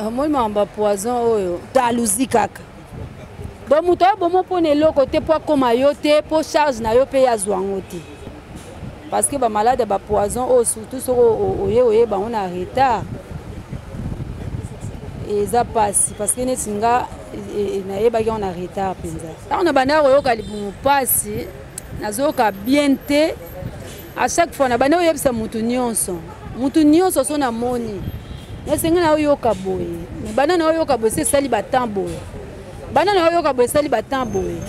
Omoni makambo ya poison oyo, jalousie kaka. Donc moto aboma mpo na eloko te, mpo akoma yo te, mpo charge na yo mpe ye azwa yango te. Parce que ba malade ya ba poison oyo surtout soki oye oyeba yango na retard, eza pasi. Parce que neti nga nayebaki yango na retard mpenza. Ntango na bandaki koyoka libumu pasi, nazoyoka bien te. À chaque fois na bandaki koyebisa motu nyonso, motu nyonso so namoni esengeli na oyoka boye, mais banda na oyoka boye se esali ba temps boye, banda na oyoka boye esali ba temps boye.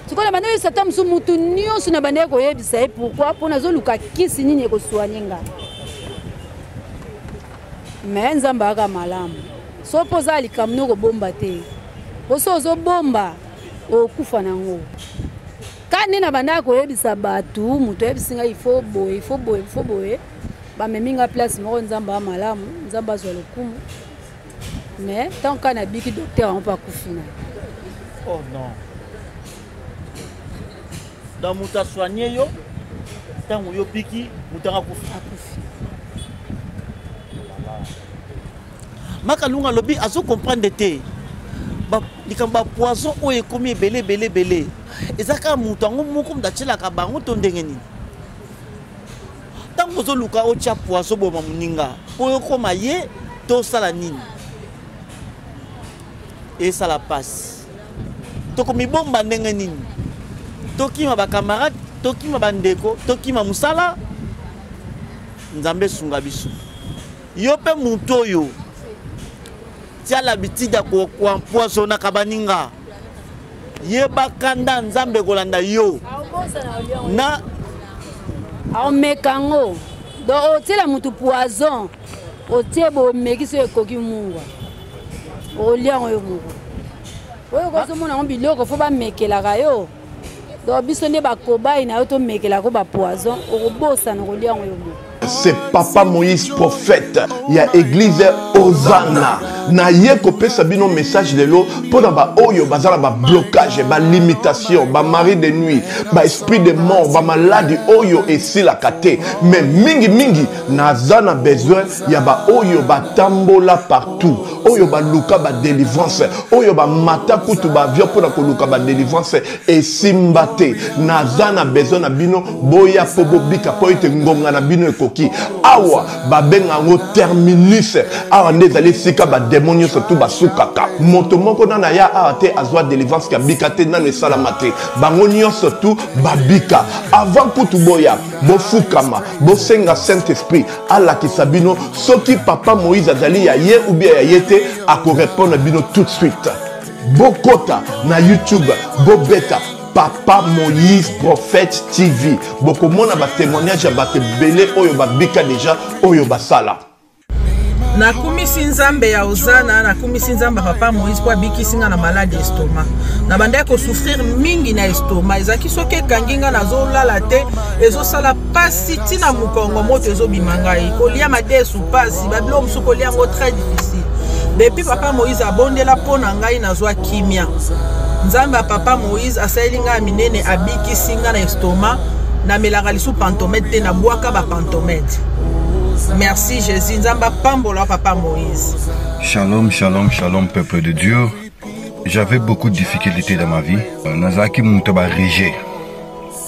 Sikoyo na banda oyebisa ata mosusu motu nyonso, na bandaki koyebisa ye pourquoi, mpo nazoluka kisi nini ekosoigne nga. Mais Nzambe ayaka malamu, so mpo oza likambo noko kobomba te, po so ozobomba okufa nango. Ka nde na bandaki koyebisa bato, moto ayebisi ngai il faut boye, il faut boye, il faut boye, bamemi nga place moko. Nzambe ya malamu, Nzambe azwa lokumu. Mais ntango kaka nabiki, docteur yango mpe akufi na ye. Oh non, donc moto asoigne yo, ntango yo biki, moto yango akufi. Akufi. Makalunga alobi azo comprendre te likambo ba poison oyo ekomi ebele ebele ebele, eza kaka moto yango moko moto atielaka bango to ndenge nini? Ntango ozoluka otya poison boma moninga mpo okoma ye to osala nini, esala mpasi. Tokomibomba ndenge nini? Tokima bacamarade, tokima bandeko, tokima mosala. Nzambe esunga biso. Yo mpe moto oyo tia l'habitude ya koempoisonnaka baninga, yeba kanda Nzambe ekolanda yo na aomeka yango. Donc otiela motu poison, otie bomeki, so ekoki mungwa, olia yango yo moko. Oyo kozomona yango biloko fo bamekelaka yo. Donc biso nde bakobai na yo, tomekelaka bapoison, okobosana kolia yango yo moko. C'est Papa Moïse prophète ya église Hosanna. Na ye kopesa bino message lelo mpona ba oyo baza na ba blocage, ba limitation, ba mari de nuit, ba esprit de mort, ba maladi oyo esilaka te. Mais mingi mingi naza na besoin ya ba oyo batambola partout, oyo baluka ba délivrance, oyo bamata kutu ba avion mpona koluka ba délivrance esimba te. Naza na besoin na bino, boya mpo bobika, mpo ete ngonga na bino ekoki. Awa babenga yango terminus, awa nde ezali esika bademo nyonso tu basukaka. Moto moko nano aya awa te azwa délivrance kabika te, nano esalama te. Bango nyonso tu babika. Avant kutu boya, bofukama, bosenga Saint Esprit alakisa bino soki Papa Moïse azali ya ye ou bien ya ye te, akorépondre bino tout de suite. Bokota na YouTube, bobeta Papa Moïse Prophète TV, bokomona ba témoignage ya bato ebele oyo babika deja, oyo basala. Nakumisi Nzambe ya Ozana, nakumisi Nzambe ya Papa Moïse mpo abikisi nga na maladi estomac. Nabandaki kosouffrir mingi na estomac, ezalaki soki ekangi nga nazolala te, ezosala pasi ntina mokongo, moto ezobima ngai, kolia madesu pasi, babiloko mosusu kolia yango très difficile. Depuis Papa Moïse abondela mpo na ngai, nazwa kimia. Nzambe ya Papa Moïse asaleli ngai ya minene, abikisi ngai na estomac. Namelaka lisu pantomètre te, nabwaka bapantomètre. Merci Jésus, Nzambe apambola Papa Moïse. Shalom, shalom, shalom, peuple de Dieu. J'avais beaucoup de difficultés dans ma vie. Nazalaki moto ba rejet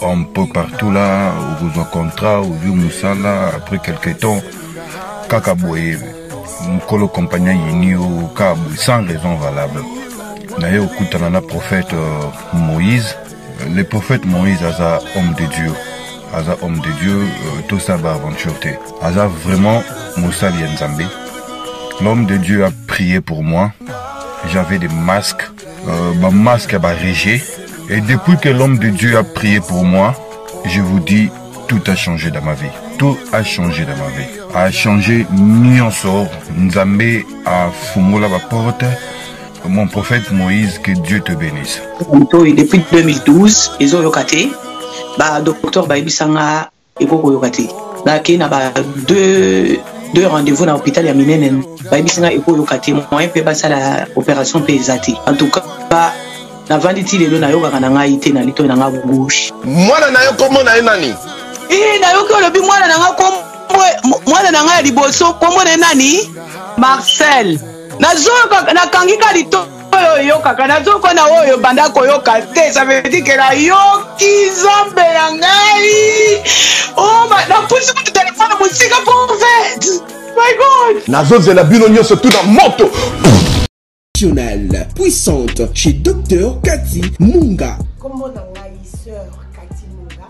un peu partout là, okozwa contrat, ozwi mosala, après quelque temps, kaka boye, mokolo compagnie ayini yo, kaka boye, sans raison valable. Naye okutana na prophète Moïse. Le prophète Moïse aza homme de Dieu. Aza homme de Dieu, tout ça ba aventure te. Aza vraiment mosali ya Nzambe. L'homme de Dieu a prié pour moi. J'avais des masques, ba masques ya ba rejet. Et depuis que l'homme de Dieu a prié pour moi, je vous dis, tout a changé dans ma vie. Tout a changé dans ma vie. A changé nyonso. Nzambe a fungola ba porte. Mon prophète Moïse, que Dieu te bénisse. Depuis 2012, ezoyoka te. Ba docteur bayebisanga ekokoyoka te. Bakei na ba deux rendez-vous na hôpital ya minene, bayebisi nga ekoyoka te, moyen mpe basala opération mpe eza te. En tout cas navandi ti lelo nayokaka na ngai te na litoi na nga gauche. Mwana na yo kombo na ye nani? Nayoki olobi mwana na nga kombo. Mwana na ngai ya liboso nkombo na ye nani? Marcel. Nazoyoka, nakangi ka lito oyo oyokaka, nazoyoka na oyo banda koyoka te. Ça veut dire que nayoki Nzambe na ngai. Oh, napusi kutu telefone mosika, prophète. My God. Nazozela bino nyonso tu na moto. Puissante chez Dr Cathy Munga. Kombo na ngai Sœur Cathy Munga,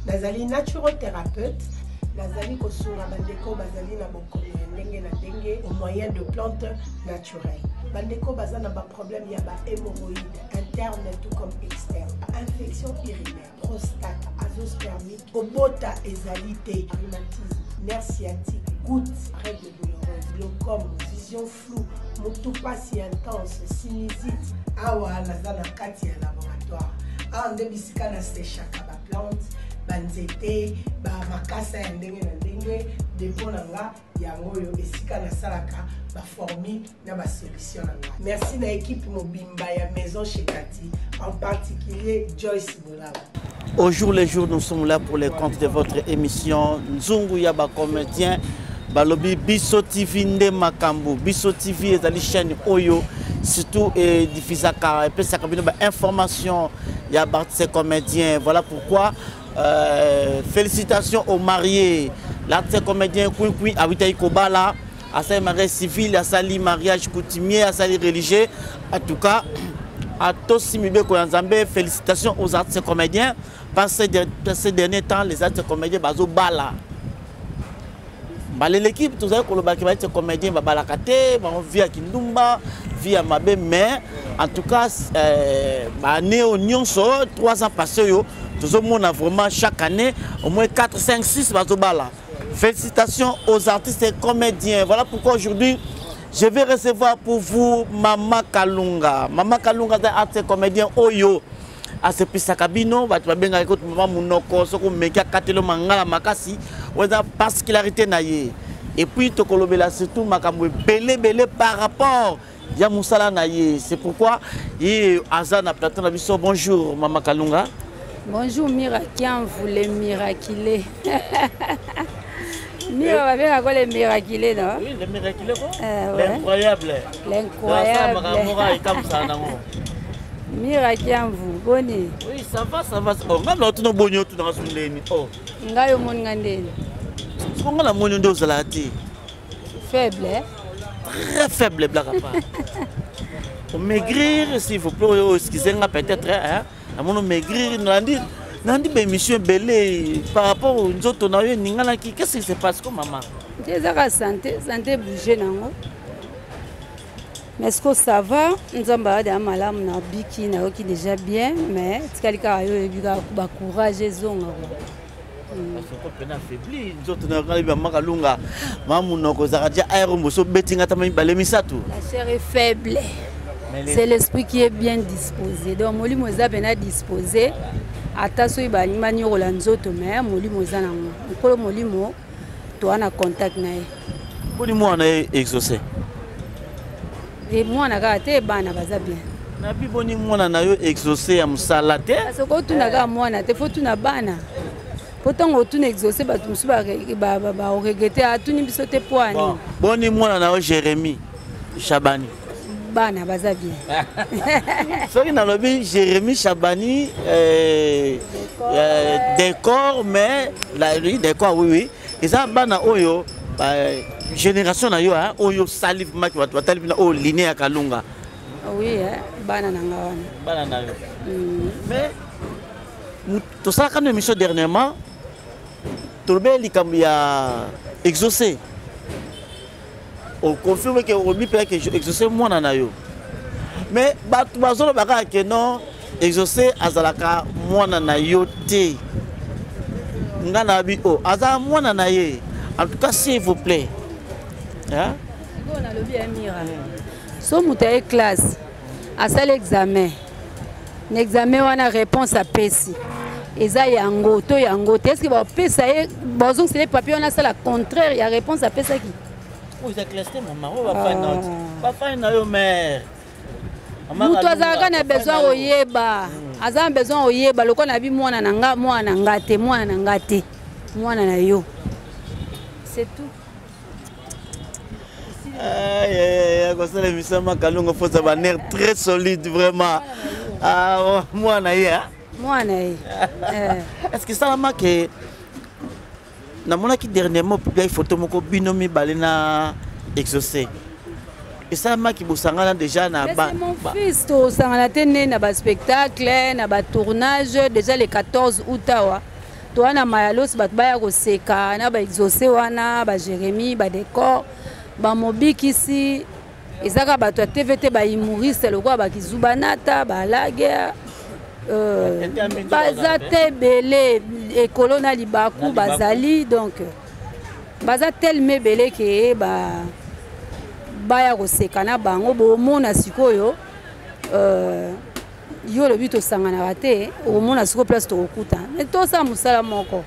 nazali naturothérapeute, nazali kosunga bandeko bazali na bokono ya ndenge na ndenge au moyen de plantes naturelles. Bandeko baza na ba problème ya ba hémorroïdes interne tout comme externe, infection urinaire, prostate, azoospermie, kobota ezali te, rhumatisme, nerf sciatique, goutte, règle douloureuse, glaucome, vision floue, mutu pasi intense, sinusite. Awa naza na kati ya laboratoire, awa nde bisika na sechaka ba plante, banzete, ba makasa ya ndenge na ndenge. Depo na nga yango oyo, esika nasalaka baformule na basolution na nga. Merci na équipe mobimba ya Maison chez Kati, en particulier Joyce Bolaba. Au jour le jour, nous sommes là pour les comptes de votre émission Nzungu ya ba comédien. Balobi Biso TV nde makambo. Biso TV ezali chaîne oyo surtout et diffusaka epesaka bino ba information ya ba artistes comédiens. Voilà pourquoi félicitations aux mariés. L'artiste comédien Kwin Kwin awitaki kobala, asali mariage civil, asali mariage coutumier, asali religieux. En tout cas, atosi mibeko ya Nzambe. Félicitations aux artistes comédiens, parce que ces derniers temps, les artistes comédiens bazobala baleleki. Tozali kolobaki ba artiste comédien babalaka te, bango vie ya kindumba, vie ya mabe. Mais en tout cas, baannée oyo nyonso, 3 ans passé oyo, tozomona vraiment chaque année au moins 4, 5, 6 bazobala. Félicitations aux artistes et comédiens. Voilà pourquoi aujourd'hui je vais recevoir pour vous Mama Kalunga. Mama Kalunga aza artiste comédien oyo asepisaka bino. Bato babengaka kuti mama monoko, soki omeki akatelo mangala makasi. Oyo eza particularité na ye. Et puis tokolobela surtout makambo ebele ebele par rapport ya mosala na ye. C'est pourquoi ye aza na plateau na biso. Bonjour Mama Kalunga. Bonjour Mira Kianvu, les miraculés. Mira babengaka les miraculés, non? Oui, les miraculés quoi. Ouais. L'incroyable. L'incroyable. Ekamwisaka nango. Mira Kianvu, boni? Oui, ça va, ça va. Oh, nga na tuna boni, otunaka so ndeni? Oh. Ngai omoni nga ndeni? Siko nga namoni nde ozalaka te. Faible, eh? Très faible, blague à part. Maigrir, s'il vous plaît. Oyo excusez nga peut-être, hein, namoni maigrir. Nalandi baémission ebele par rapport nzoto na yo eninganaki. Qu'est-ce qui se passe ko, mama? Te, ezaka santé, santé bouge nango, mais ce que ça va, Nzambe ayada malamu, nabiki, nayoki déjà bien, mais tikali kaka yo oyebi kaka bacourage ezonga kwa. Soko mpena affaibli nzoto na ngai. Mama Kalunga, mama monoko ozalaka dia aire moso obeti nga tama mibale misato. La chair est faible, c'est l'esprit qui est bien disposé. Donc molimo eza mpena disposé, ata soki balingi banyokola nzoto, mais molimo eza nango mokolo, molimo toa na contact na ye. Mponi mwana ye Exaucé? E mwana kaka te, bana baza bien. Nabi boni mwana na yo Exaucé ya mosala te? Parce que otuna kaka mwana te, fo tuna bana, po ntango otuna Exaucé, bato mosusu baoregretter, atuni biso te po ani. Boni mwana na yo Jérémie Chabani? Bana baza bien. Soki nalobi Jérémie Chabani, décor, mais la, oui, décor, oui, eza bana oyo génération na yo, oyo osali maki, bato batali mpena oyo ligne ya Kalunga. Oui, eh, bana na nga wana. Bana na yo. Mais tosalaka no émission dernièrement, tolobeli likambo ya Exaucé, oconfirme ke olobi mpenza ke Exaucé mwana na yo. Mais bato bazoloba kaka ke non, Exaucé azalaka mwana na yo te. Nga na bi o aza mwana na ye. En tout cas, s'il vous plaît, hein? Sikoyo nalobi ya Mira, so moto aye classe, asali examen, na examen wana réponse apesi eza yango to yango te, est-ce bapesa ye, bazongisela ye papier wana asala contraire ya réponse apesaki? Oyo eza classe te, mama. Oyo bafani na yo, bafani na yo mare. Moto azalaka na besoin koyeba, aza na besoin koyeba lokola na bi mwana na nga, mwana na nga te, mwana na nga te, mwana na yo. C'est tout. Kosala émission Makalunga, foza banerf très solide vraiment. Ah, mwana ye. Mwana ye. Est ce que esalama ke namonaki dernièrement publiaki photo moko, bino mibale na Exaucé, esalamaki bosangana déjà na ba, mon fils, tosangana te nde na baspectacle, na batournage. Déjà le 14 août awa toa na Mayalos, bato baya koseka na baExaucé wana, baJérémie, badécor, bamobikisi. Eza kaka bato ya TV te, bahumoriste lokola bakizubanata, balage baza te ebele, ekolo na libaku bazali. Donc baza telema ebele ke baya koseka na bango. Bomona sikoyo, yo olobi tosanganaka te, okomona sikoyo place tokokutana. Me tosala mosala moko,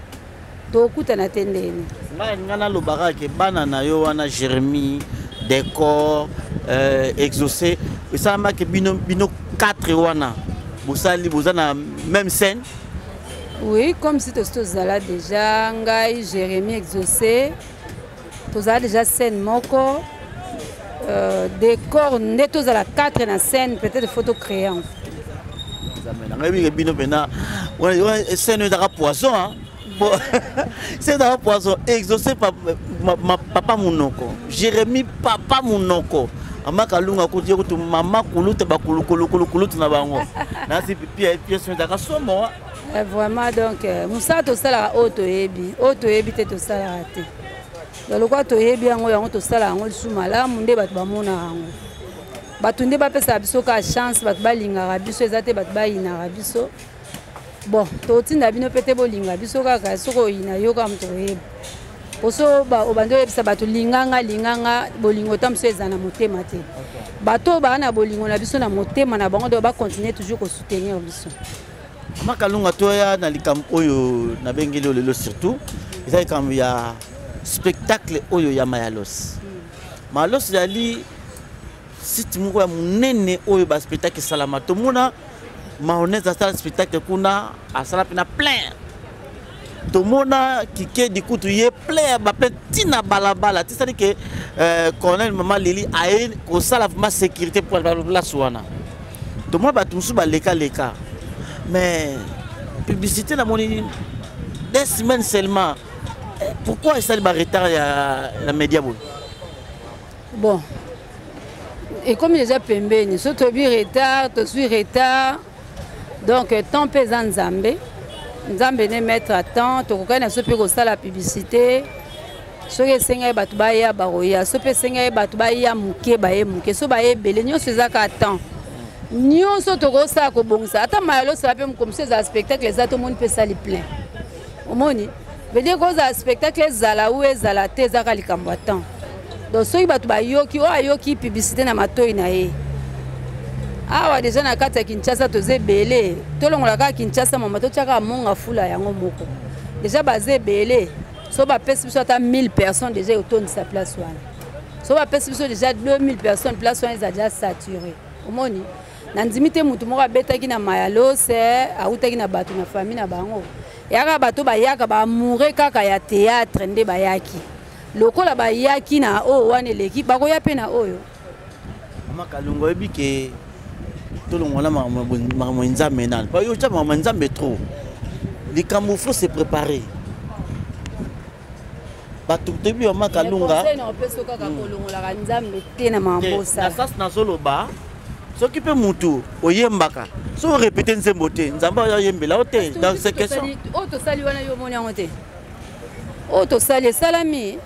tokokutana te ndeni? Ngai nga nalobaka ke bana na yo wana, Jérémie, Décor, Exaucé, esalamaki bino, bino 4 wana bosali, boza na même scène? Oui, comme si tosi tozala déjà. Ngai, Jérémie, Exaucé, tozala déjà scène moko. Décor nde tozala 4 na scène, peut-être faut tocréer yango. Ngai bike bino mpena scène oyo ezaka poison. Scène ezaka poison. Exaucé papa monoko, Jérémie papa monoko, mama Kalunga kuti ye kutu mama kulutu, bakulukulukulutu na bango nasi pièce ezaka somo. Vraiment, donc mosala tosalaka oyo toyebi, oyo toyebi te tosalaka te. Donc lokola toyebi yango, yango tosala yango lisusu malamu nde bato bamonaka yango. Bato nde bapesaka biso kaka chance, bato balingaka biso, eza te bato bayinaka biso. Bon, totinda bino mpe te, bolinga biso kaka. Soki oyina yo kaka moto koyeba, poso obandi oyebisa bato linganga, linganga. Bolingo ta mosusu eza na motema te. Bato oyo baa na bolingo na biso na motema na bango, donc bacontinue toujours kosoutenir biso. Mama Kalunga, toya na likambo oyo nabengeli oyo lelo, surtout eza likambo ya spectacle oyo ya Mayalos. Mayalos ezali site moko ya monene oyo baspectacle esalama. Tomona Mayonnaise asala spectacle kuna, asala mpena plein. Tomona Kikedi kutu ye plein, baplein ntina balabala tisali ke colonel mama Lili aye kosala vraiment sécurité pour place wana. Tomona bato mosusu balekaleka, mais publicité namoni 2 semaines seulement. Pourquoi esali baretard ya na média boye? Bon, ekomi déjà pembeni. So toyebi retard, tozwi retard. Donc temps mpe eza Nzambe, Nzambe nde maître à temps. Tokokaki na biso mpe kosala publicité. Soki esengai bato baya, bakoya. So mpe esengai bato baya moke, baye moke. So baye ebele, nyonso eza kaka temps. Nyonso tokosala kobongisa ata mayalo osala mpe mokomosu ezala spectacle eza, tomoni mpe esali plein. Omoni, veut dire kozala spectacle ezala ou ezala te, ezaka likambo ya temps. Donc soki bato bayoki, oyo ayoki publicité na matoi na ye awa deja na kati ya Kinshasa, toza ebele. Tolongola kaka Kinshasa, mama, totiaka monga fula yango moko deja, baza ebele. So bapesi biso ata 1000 personnes, deja etondisa place wana. So bapesi biso deja 2000 personnes, place wana eza deja saturé. Omoni, nandimi te motu moko abetaki na Mayalose awutaki na bato na famille na bango. Eyaka bato bayaka baamoureux kaka ya théâtre nde bayaki. Lokola bayaki na oyo wana eleki, bakoya mpe na oyo. Mama Kalunga, oyebi ke tolongwana makambo ya Nzambe nani pa yo otya makambo ya Nzambe trop. Likambo, faut se préparer. Bato toyebi mama Kalunga. Conseil na opesi kaka, kolongolaka Nzambe te na makambo osala. Na sasi nazoloba, soki mpe mutu oyembaka, soki orépéter nzembo te, Nzambe oyo oyembela o te. Donc c'est question. Oyo tosali wana, yo omoni yango te. Oyo tosali esalami,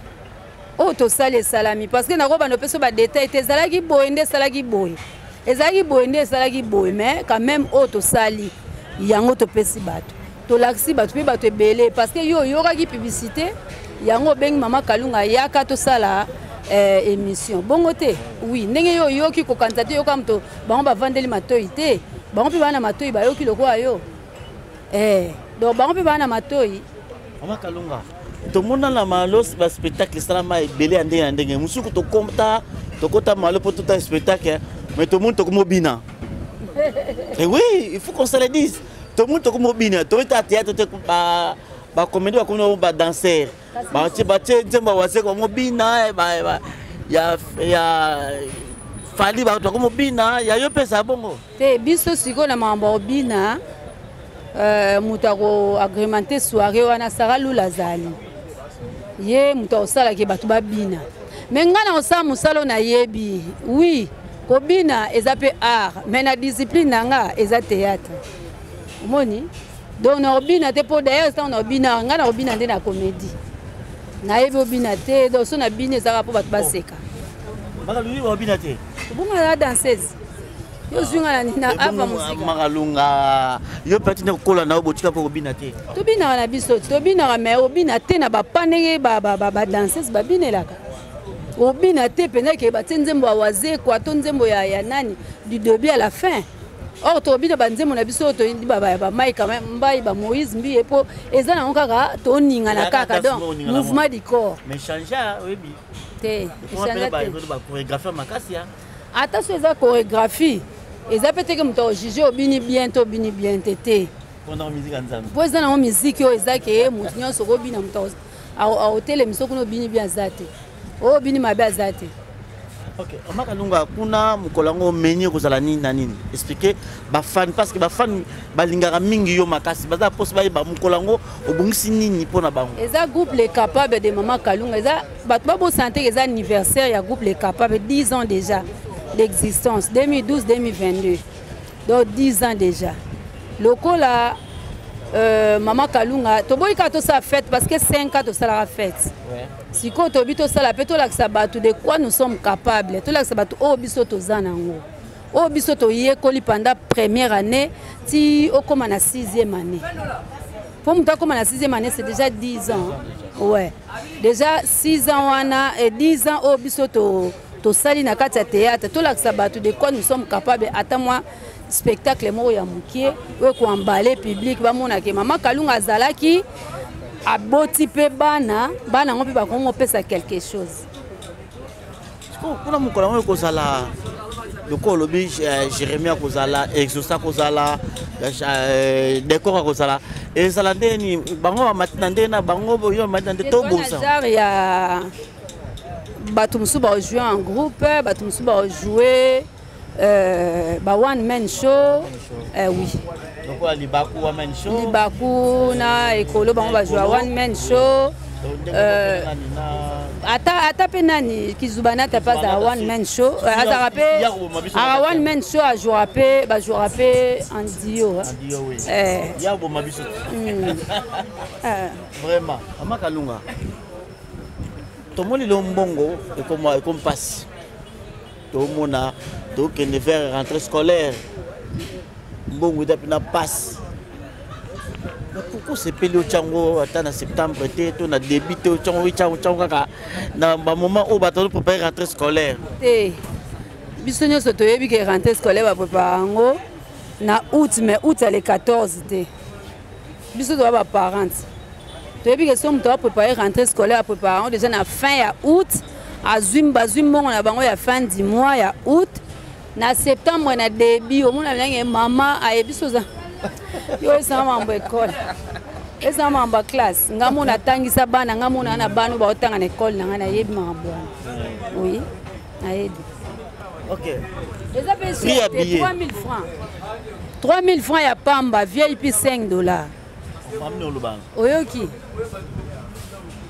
oyo tosali esalami, parce que nakobanda opesa badetail te. Ezalaki boye nde esalaki boye, ezalaki boye nde esalaki boye. Mais quand même, oyo tosali yango, topesi bato, tolakisi bato mpe bato ebele, parce que yo oyokaki publicité yango, obengi mama Kalunga, yaka tosala émission. Bongo te? Oui, ndenge yo oyoki, kokanisa te yoka moto bango bavandeli matoi te. Bango mpe baa na matoi, bayoki lokola yo. Donc bango mpe baa na matoi. Mama Kalunga, tomona na Malos baspectacle esalama ebele ya ndenge na ndenge. Mosuku tokota, tokota malo mpo tota spectacle, mais tomoni tokomobina. Et oui, il faut qu'on se le dise, tomoni tokomobina, toyeta théâtre te, bacomédie bakomi badanseur. Batie batie nzembo ya Wazekwa mobina eh, ya ya Fally bato bakomobina ya yo mpe ezala bongo te. Biso sikoyo na makambo ya kobina, moto akoagrémente soirée wana, Sara Lula azali ye moto akosalaki bato babina. Me ngai na kosala mosala oyo nayebi. Oui, kobina eza mpe art, mais na discipline na nga eza théâtre, omoni. Donc nakobina te, mpo d'ailleurs ntango nakobina, ngai nakobina nde na comédie. Nayebi obina te, donc so nabini ezalaka mpo bato baseka. Makalunga, obina te? Obonga na danseuse, yo ozwi nga na ava mosika. Makalunga, yo mpe atinda kokola na yo, botika mpo kobina te? Tobinaka na biso, tobinaka, mais obina te na bapa ndenge badanseuse babinelaka. Obina te mpenza ke batie nzembo ya Wazekwa to nzembo ya nani du début à la fin. Or tobina banzembo na biso oyo toyebi, bamaika mbai, bamoïse Mbiye, mpo eza nango kaka toningana kaka, donc mouvement du corps. Mais change, oyebi. Te. Echanga te. Bachorégraphie makasi. Ata so eza chorégraphie, eza mpe teke moto akojuge obini bien to obini bien te te. Mpo eza nango miziki oyo eza ke moto nyonso okobina, moto aotelemisa kuna obini bien aza te, oyo obini mabe aza te. Ok, Makalunga, kuna mokolo yango menu ekozala nini na nini? Explique bafan, parce que bafan balingaka mingi yo makasi, baza mposa bayeba mokolo yango obongisi nini mpo na bango. Eza groupe Les Capables de Mama Kalunga. Eza bato babosana te, eza anniversaire ya groupe Les Capables, 10 ans déjà d'existence, 2012 2022, donc 10 ans déjà. Lokola Mama Kalunga, toboyi kaka tosala fête parce que 5 ans tosalaka fête. Sikoyo toyebi tosala mpe tolakisa bato de quoi nous sommes capables, tolakisa bato oyo biso toza nango, oyo biso toyekoli pendant première année ti okóma na sixième année. Mpo moto akóma na sixième année, c'est déjà 10 ans. Ouais, déjà 6 ans wana et 10 ans oyo biso tosali na kati ya théâtre, tolakisa bato de quoi nous sommes capables. Ata mwa spectacle moko ya mokie oyo koambale public, bamonake Mama Kalunga azalaki, aboti mpe bana, bana yango mpe bakongo kopesa quelque chose. Kuna mokolo yango ekozala lokola olobi, Jérémie akozala, Exauce akozala, Décor akozala, ezala ndenge nini? Bango bamati na ndenge na bango, yo bamati na nde tobosa? Genre ya bato mosusu bajoue en groupe, bato mosusu bajoue ba one man show, oui. Lokola Libaku, one man show. Libaku na Ekolo, bango bajoua one man show. Ata mpe nani, Kizubanata mpe azala one man show, azalaka mpe aka one man show, ajouaka mpe, bajouaka mpe en duo. Ya boma biso vraiment. Mama Kalunga, tomoni lelo mbongo ekoma ekomi mpasi, tomona tokende vers rentrée scolaire, mbongo eza mpena mpasi. Mais pourquoi osepeli otyango ata na septembre te to na début te? Otyango, otyango kaka na bamoment oyo bato bazoprépare rentrée scolaire. Te, biso nyonso toyebi ke rentrée scolaire baprépare yango na août, mais août ya le 14 te. Biso toza baparente, toyebi ke so moto aprépare rentrée scolaire, aprépare yango déjà na fin ya août, azwi, bazwi mbongo na bango ya fin du mois ya août, na septembre na début omona ndenge mama ayebi so oza yo esanga mambo ekole, esanga makambo ya classe. Nga mona atangisa bana, nga mona na bana oyo baotanga na ekole na ngai, nayebi makambo wana. Oui, nayebi. Eza mpe 3000 francs, 3000 francs ya pamba, VIP 5 $. Oyoki,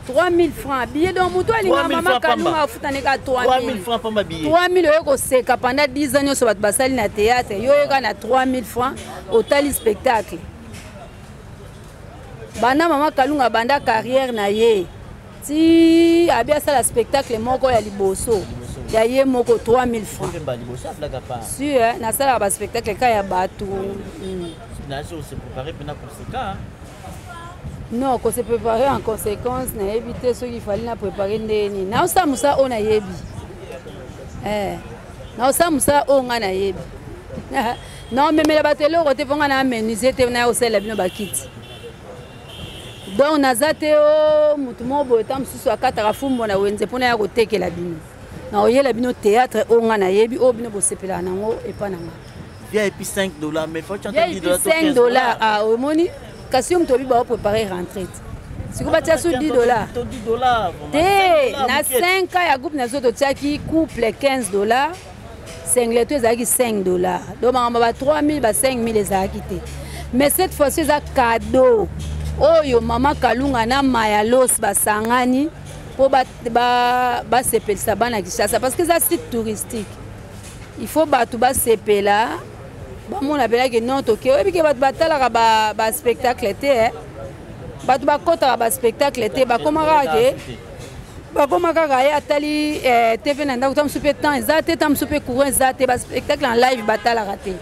3000 francs billet. Donc moto alingaka Mama Kalunga afutani ka 3000. 3000 oye koseka pendant 10 ans nyonso bato basali na théâtre, yo oyeka na 3000 francs otali spectacle. Banda Mama Kalunga banda carrière na ye ti abi asala spectacle moko ya liboso ya ye moko 3000 francs si nasalaka baspectacle ka ya bato. Non, kose préparer en conséquence, nayebi te soki fali na préparer ndenge nini. Naosala mosala oyo nayebi, naosala mosala oyo ngai nayebi. Naomemela bato eloko te, mpo ngai na menuisier te, naya kosalela bino bakiti. Donc naza te o motu moko boye ta mosusu akataka fumbo na wenze mpona ya kotekela bino. Naoyela bino théâtre oyo ngai nayebi, oyo bino bosepelaka nango epa na ngai. VIP 5 $, mais faut 10 $, 5 $. Ah, omoni, kasi yo moto oyebi baopréparé rentrée. Sikoyo batia su 10 dollars te na 5 ans ya groupe na biso, totiaki couple 15 dollars, singlet ezalaki 5 dollars. Donc makambo ba 3000, ba 5000 ezalaki te. Mais cette fois-ci eza cadeau oyo Mama Kalunga na Maya Los basangani mpo basepelisa bana Kinshasa, parce que eza site touristique. Il faut bato basepela, bamona mpenake non. Toke, oyebi ke bato batalaka baspectacle te, eh? Bato bakɔtaka baspectacle te, bakóma kaka ke bakóma kaka ye atali TV na ndako. Ta mosusu mpe temps eza te, ta mosusu mpe courant eza te, baspectacle en live batalaka te.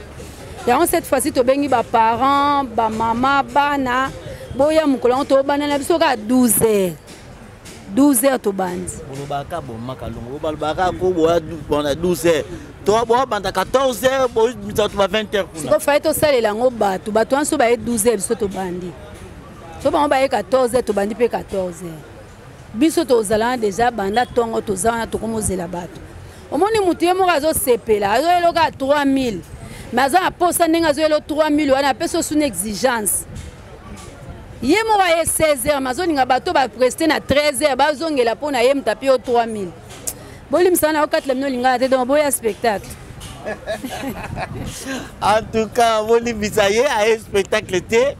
Yango cette fois-ci tobengi baparent, bamama, bana, boya mokolo yango. Tobanda na biso kaka 12 heures, 12 heures tobandi. Bolobaka bomaka longo, balobaka ko boya bona 12 heures, to boabanda 14 heures, bomisa bato ba 20 heures kuna. Siko faye tosalela yango bato, bato wana so baye 12 heures, biso tobandi. So bango baye 14 heures, tobandi mpe 14 heures. Biso tozala wana déjà banda ntongo, toza wana, tokomozela bato. Omoni motu ye moko azosepela, azoyeloka 3000, mais aza na posa ndenge azoyelo 3000 wana, apesi osuna exigence. Ye moko aye 16 heures, mais azolinga bato bapreste na 13 heures, bazongela mpo na ye moto api yo 3000. Bolimisana na okatela bino olingaka te. Donc boya spectacle. En tout cas, bolimbisa ye, aye spectacle te,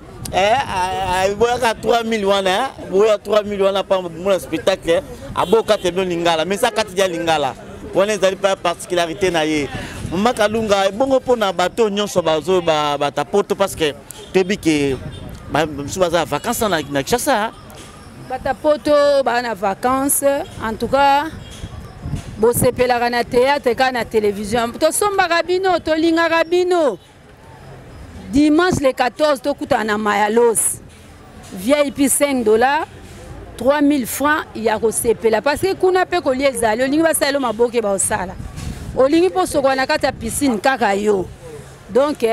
boyaka 3000 wana, boya 3000 wana mpa mona spectacle. Abokata bino lingala, mais sa kati dia lingala wana ezali mpe particularité na ye, Mama Kalunga. Ebongo mpona bato nyonso bazo bata Poto, parce que toyebi ke mosusu baza na vacance na Kinshasa. Bata Poto baa na vacance. En tout cas, bosepelaka na théâtre kaka na télévision. Tosombaka bino, tolingaka bino. Dimanche le 14, tokutana na Mayalos, VIP 5 dollars, 3000 francs ya kosepela, parce que kuna mpe kolia ezali. Olingi basalelo maboke, baosala. Olingi mpo sokola na kati ya piscine kaka yo. Donc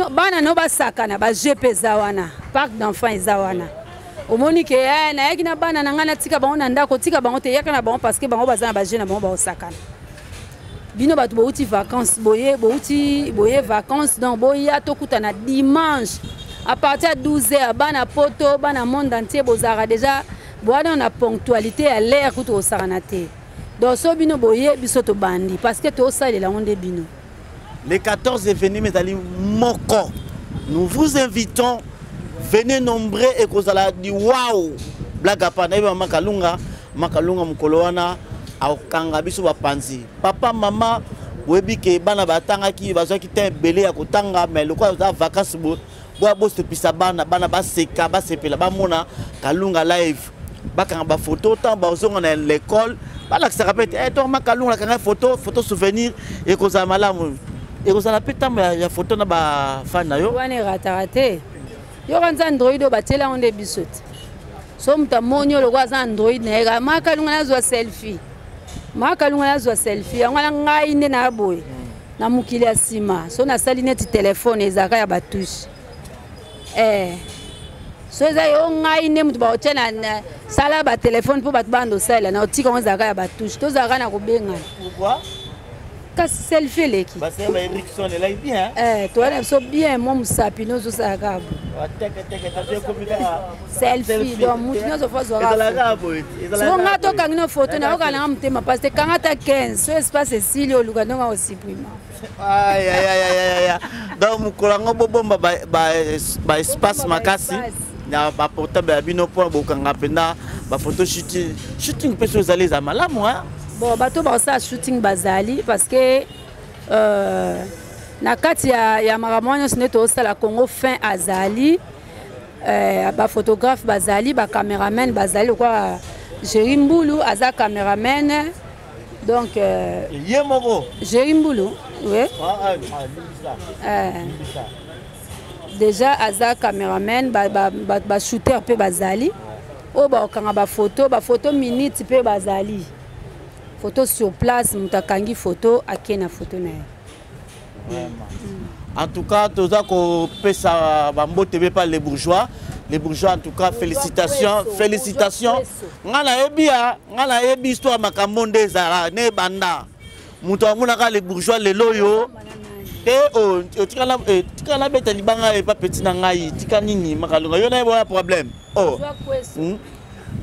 bana no basakana, bajeux mpe eza wana, parc d'enfant eza wana. Omoni ke nayaki na bana na ngai, natika bango na ndako? Tika bango te, yaka na bango, parce que bango baza na bajeux na bango, baosakana. Bino bato bouti vacances, boye bouti boye vacances, donc boya tokutana dimanche à partir ya 12 heures. Bana Poto, bana monde entier, bozalaka déjà bowana na ponctualité ya l'air kutu kosakana te. Donc so bino boye, biso tobandi, parce que tosalela yango nde bino. Le 14 événement ezali moko. Nous vous invitons, venez nombreux. Ekozala di wow, blague à part. Nayebi Mama Kalunga, Mama Kalunga mokolo wana akokanga biso bapanzi. Papa, mama, boyebi ke bana batangaki, bazwaki te ebele ya kotanga, mais lokola oza vacance, boya bosepisa bana, bana baseka, basepela, bamona Kalunga live, bakanga bafoto. Ntango bazonga na l'école, balakisaka mpe te to Mama Kalunga akanga photo, photo souvenir. Ekozala malamu, ekozala mpe ntango ya photo na bafani na yo. Wana erataka te. Yoka nza android oyo batiela yango nde biso te. So moto amoni oyo lokola aza android na ye kaka, Makalunga nazwa selfie, Makalunga nazwa selfie. Yango wana ngai nde na boye na mokili ya nsima. So nasali neti telefone ezalaka ya batouche, so eza yo ngai nde moto bakotia na sala batelefone mpo bato banda osalela na otika yango ezalaka ya batouche, tozalaka na kobengana. Kasi selfie eleki. Toya na biso bien, mwa mosapi nyonso osala kaka selfie. Donc mutu nyonso fo azwaka. Siko nga tokangi no foto, nayoka nanga motema parce que kanga ta 15, so espace esili, oluka ndonga osupprima. Donc mokolo yango bobomba baespace makasi na baportable ya bino mpo bokanga mpenza bafoto. Shooting mpe so ezali, eza malamu. Bon, bato bakosala shooting bazali, parce que na kati ya makambo wana nyonso nde tozosala Congo fin azali, baphotographe bazali, bacameraman bazali, lokwa Géri Mbulu aza cameraman. Donc ye moko. Géri Mbulu, oui. Ah, ah, déjà aza cameraman, bashooter mpe bazali oyo bakokanga bafoto, bafoto minute mpe bazali, photo sur place. Moto akangi photo, ake na photo na ye. En tout cas, toza kopesa bambote be pa les bourgeois, les bourgeois. En tout cas, félicitations, félicitations. Nga nayebi ya nga nayebi histoire, makambo nde ezala ne ebanda. Moto amonaka les bourgeois lelo oyo. Te oh, tika eh, tika nabeta libanga epa petit na ngai, tika nini makalunga yo na ye boya problème. Oh.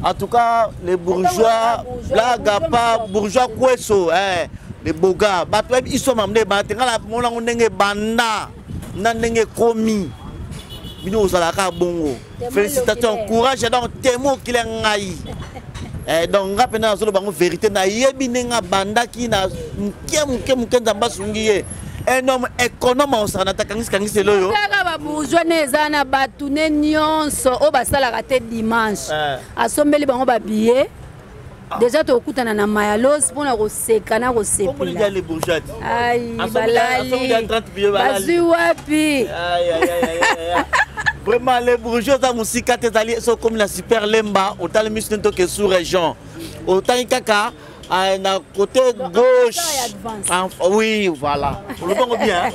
En tout cas, les bourgeois, blague à part, bourgeois kweso, eh, les beaux gars, bato ils sont mamde ba te ngala mona ndenge banda na ndenge komi. Bino ozalaka bongo. Félicitations, courage donc temo okila ngai. Eh, donc nga mpena nazoloba bango vérité nayebi ndenge abandaki na moke moke moke nzambe asungi ye un homme économe osaka na takangisi kangisi lelo oyo kaka babourgeois ne eza na bato ne nyonso oyo basalaka te dimanche eh. Asombeli bango babillet ah. Déjà tokutana na mayalos mpona koseka na kosepela. Ai, balali bazwi wapi? Vraiment, les bourgeois eza mosika te, ezali so okomi na Super Lemba, otali miso nde toke sous région, otali kaka na côté gauche. Oui, voilà, olobango bien.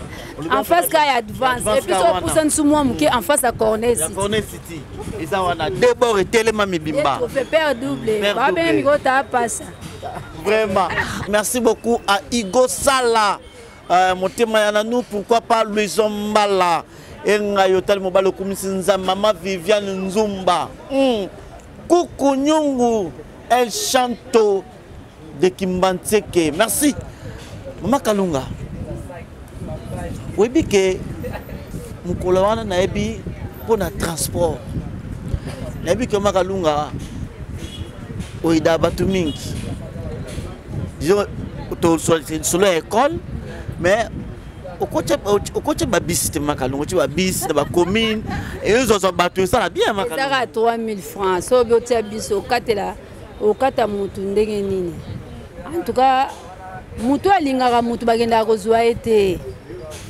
En face ka ya Advance, et puis so opusani su mwa moke, en face ya Cornet City. Cornet City eza wana, deux bord etelema mibimba. Père double babenge mikota apasa. Vraiment, merci beaucoup à Igo Sala, motema ya nanu, pourquoi pas Louison Mbala engai otali mobali okumisi Nzambe, mama Viviane Nzumba. Kuku Nyungu El Chanto de Kimbanseke, merci. Mama Kalunga, oyebi ke mokolo wana nayebi mpo na transport, nayebi ke mama Kalunga oyida bato mingi, disons solo ya école, mais okotia babisi te. Makalunga, otia babisi na bacommune, ezozwa bato, esala bien. Ezaka 3000 francs. So obi otia biso, okatela, okata motu ndenge nini? En tout cas, motu alingaka motu, bakendaka kozwa ye te.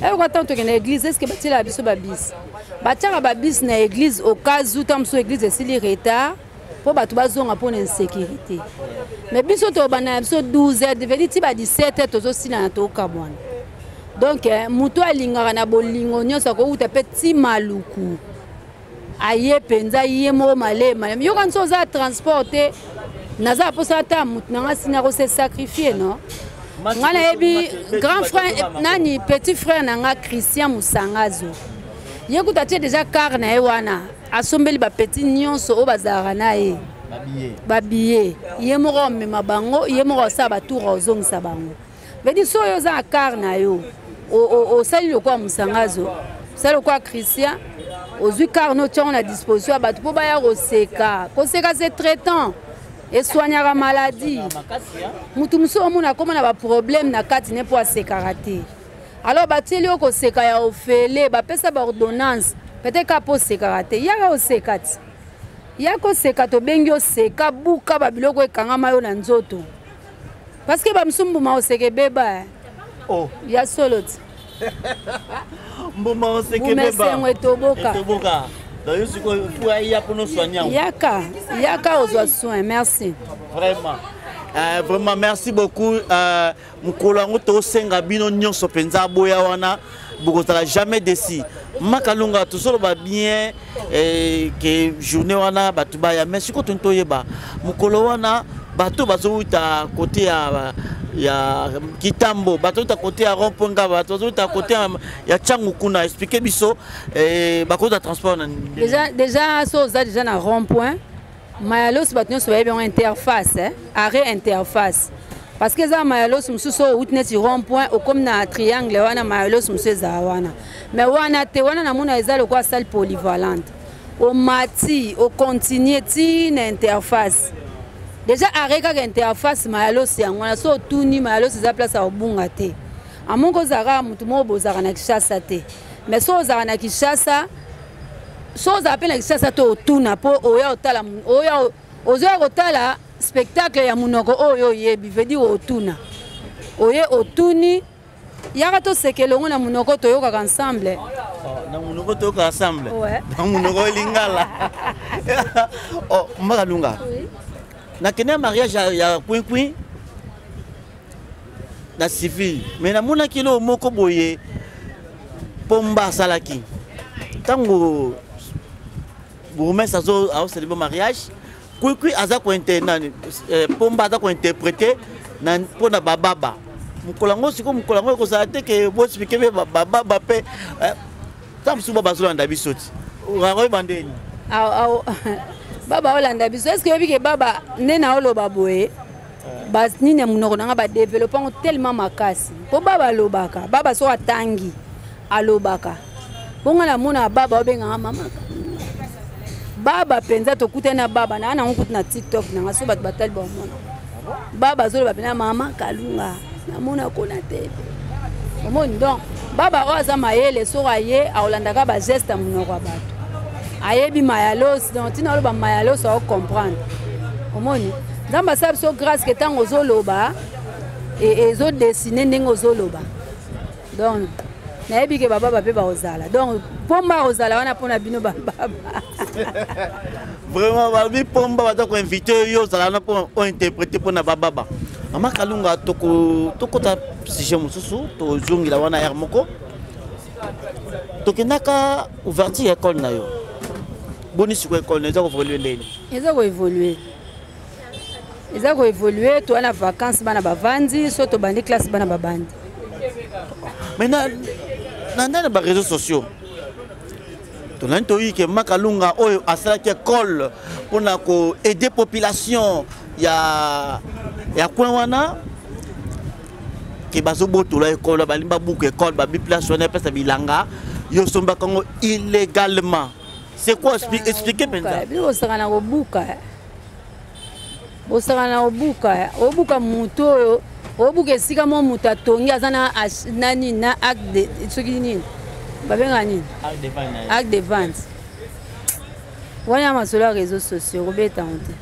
Eyoka, ntango tokende église, est-ce batielaka biso babisi? Batiaka babisi na église au cas où ntango mosusu église esili retard mpo bato bazonga mpo na insécurité. Mais biso tobanda na biso 12 heures, deveni ti ba 17 heures tozosila na tokabwana. Donc motu alingaka na bolingo nyonso akouta mpe ti Maluku, aye mpenza ye moko malema. Yoka, nso oza transport te, naza mposa ata motu nanga sina kose sacrifier. Non, nga nayebi grand frère nani, petit frère na nga Christian Musangazo, ye kuta atie déjà car na ye wana, asombeli bapeti nyonso oyo bazalaka na ye babillet, ye moko amema bango, ye moko asala batour, ozongisa bango. Vedi so oyo oza na car na yo, osali lokola Musangazo, osali lokola Christian, ozwi car no, otiango na disposition ya bato mpo baya koseka. Koseka, c'est traitant, esoignaka maladie. Motu mosusu omona akóma na baproblème na kati ne mpo asekaka te. Alors batieli yo koseka ya ofele, bapesa baordonnance peut-être kaka mpo osekaka te. Yaka oseka ti, ya koseka, tobengi oseka, buka babiloko ekangama yo na nzoto, parce que bamosusu mbuma oseka ebeba. Oh. Ya solo ti. Mbuma oseka ebeba, esengo etoboka. Etoboka. Donc yo sikoyo fu aya mpona osoigne yango. Yaka, yaka ozwa soin, merci. Vraiment, merci beaucoup. Mokolo yango tosenga bino nyonso mpenza aboya wana, bokozala jamais déçus. Makalunga, tozoloba bien ke journée wana bato baya, mais sikoyo toni toyeba mokolo wana bato bazowuta côté ya Kitambo, bato bazowuta côté ya rond point Ngaba, bato bazowuta côté ya Tshangu kuna, explique biso bakozwa transport na Déjà so oza déjà na rond point Mayalos, bato nyonso bayebi yango, interface, eh? Arrêt interface, parce que eza Mayalos mosusu oyo outi neti rond point, okomi na triangle wana, Mayalos mosusu ezala wana, mais wana te. Wana namona eza lokola salle polyvalente, omati, ocontinue ti na interface. Déjà arrêt kaka interface Mayalos yango wana. So otuni Mayalos, eza place ya kobunga te. Amonko ozalaka motu moko bozalaka na Kinshasa te, mais so ozalaka na Kinshasa, so ozala mpe na Kinshasa te, otuna mpo oya otala, oya ozoya kotala spectacle ya monoko oyo oyebi, veut dire otuna, oye otuni, yaka toseka elongo na monoko toyokaka ensemble. Na monoko toyokaka ensemble, na monoko Lingala. Oh, Mbakalunga, nakende ya mariage ya Kwinkwin na civil, mais namonaki eloko moko boye Pomba asalaki ntango bourgmestre azocélébrer mariage. Kwikwi aza nani, Pomba aza kointerpréter mpo na bababa. Mokolo yango sikoyo, mokolo yango ekozala te ke boexplike mpe bababa mpe ntango mosusu ba bazolanda biso ti oyeba ndeni. Baba olanda biso, est ce que oyebi ke baba nde na oloba boye banini ya monoko na nga badeveloppe yango tellement makasi mpo baba alobaka, baba soki atangi alobaka bongo. Namonaka baba obengaka mama baba mpenza. Tokutani na baba naa nango kutu na TikTok nanga, so bato batali bamona baba azoloba mpenza mama Kalunga, namona kona te omoni. Donc baba oyo aza mayele, soki aye akolandaka bageste ya monoko ya bato, ayebi mayalos. Donc ntina oloba mayalos, aocomprendre. Omoni, Nzambe asala biso grâce ke ntango ozoloba ezodessine ndenge ozoloba. Donc nayebi ke bababa mpe bakozala, donc pomba akozala wana mpona bino bababa. Vraiment, balobi pomba baza koinvite yo, ozala wana mpo ointerprete mpona bababa. Mama Kalunga, tokota sujet mosusu, tozongela wana aire moko. Tokendaka ouverture ya école na yo. Boni sikoyo école na eza koévolue ndeni? Eza koévolue, eza koévolue. Toa na vacance, bana bavandi, so tobandi classe, bana babandi. Mais na ndani baréseaux sociaux tolandi, toyi ke Makalunga oyo asalaki école mpona koaider population ya coin wana, ke bazobotola école, balingi babuka école, babi place wana epesa bilanga, yo osombaka yango illégalement. C'est quoi? Expliquer mpenza. Bino bosaka na kobuka, bosaka na kobuka, obuka motu oyo, obuka esika mo moto atongi, aza na nani, na acte, soki nini babengaka nini, acte de vente wana ya masolo ya réseaux sociaux. Kobeta yango te,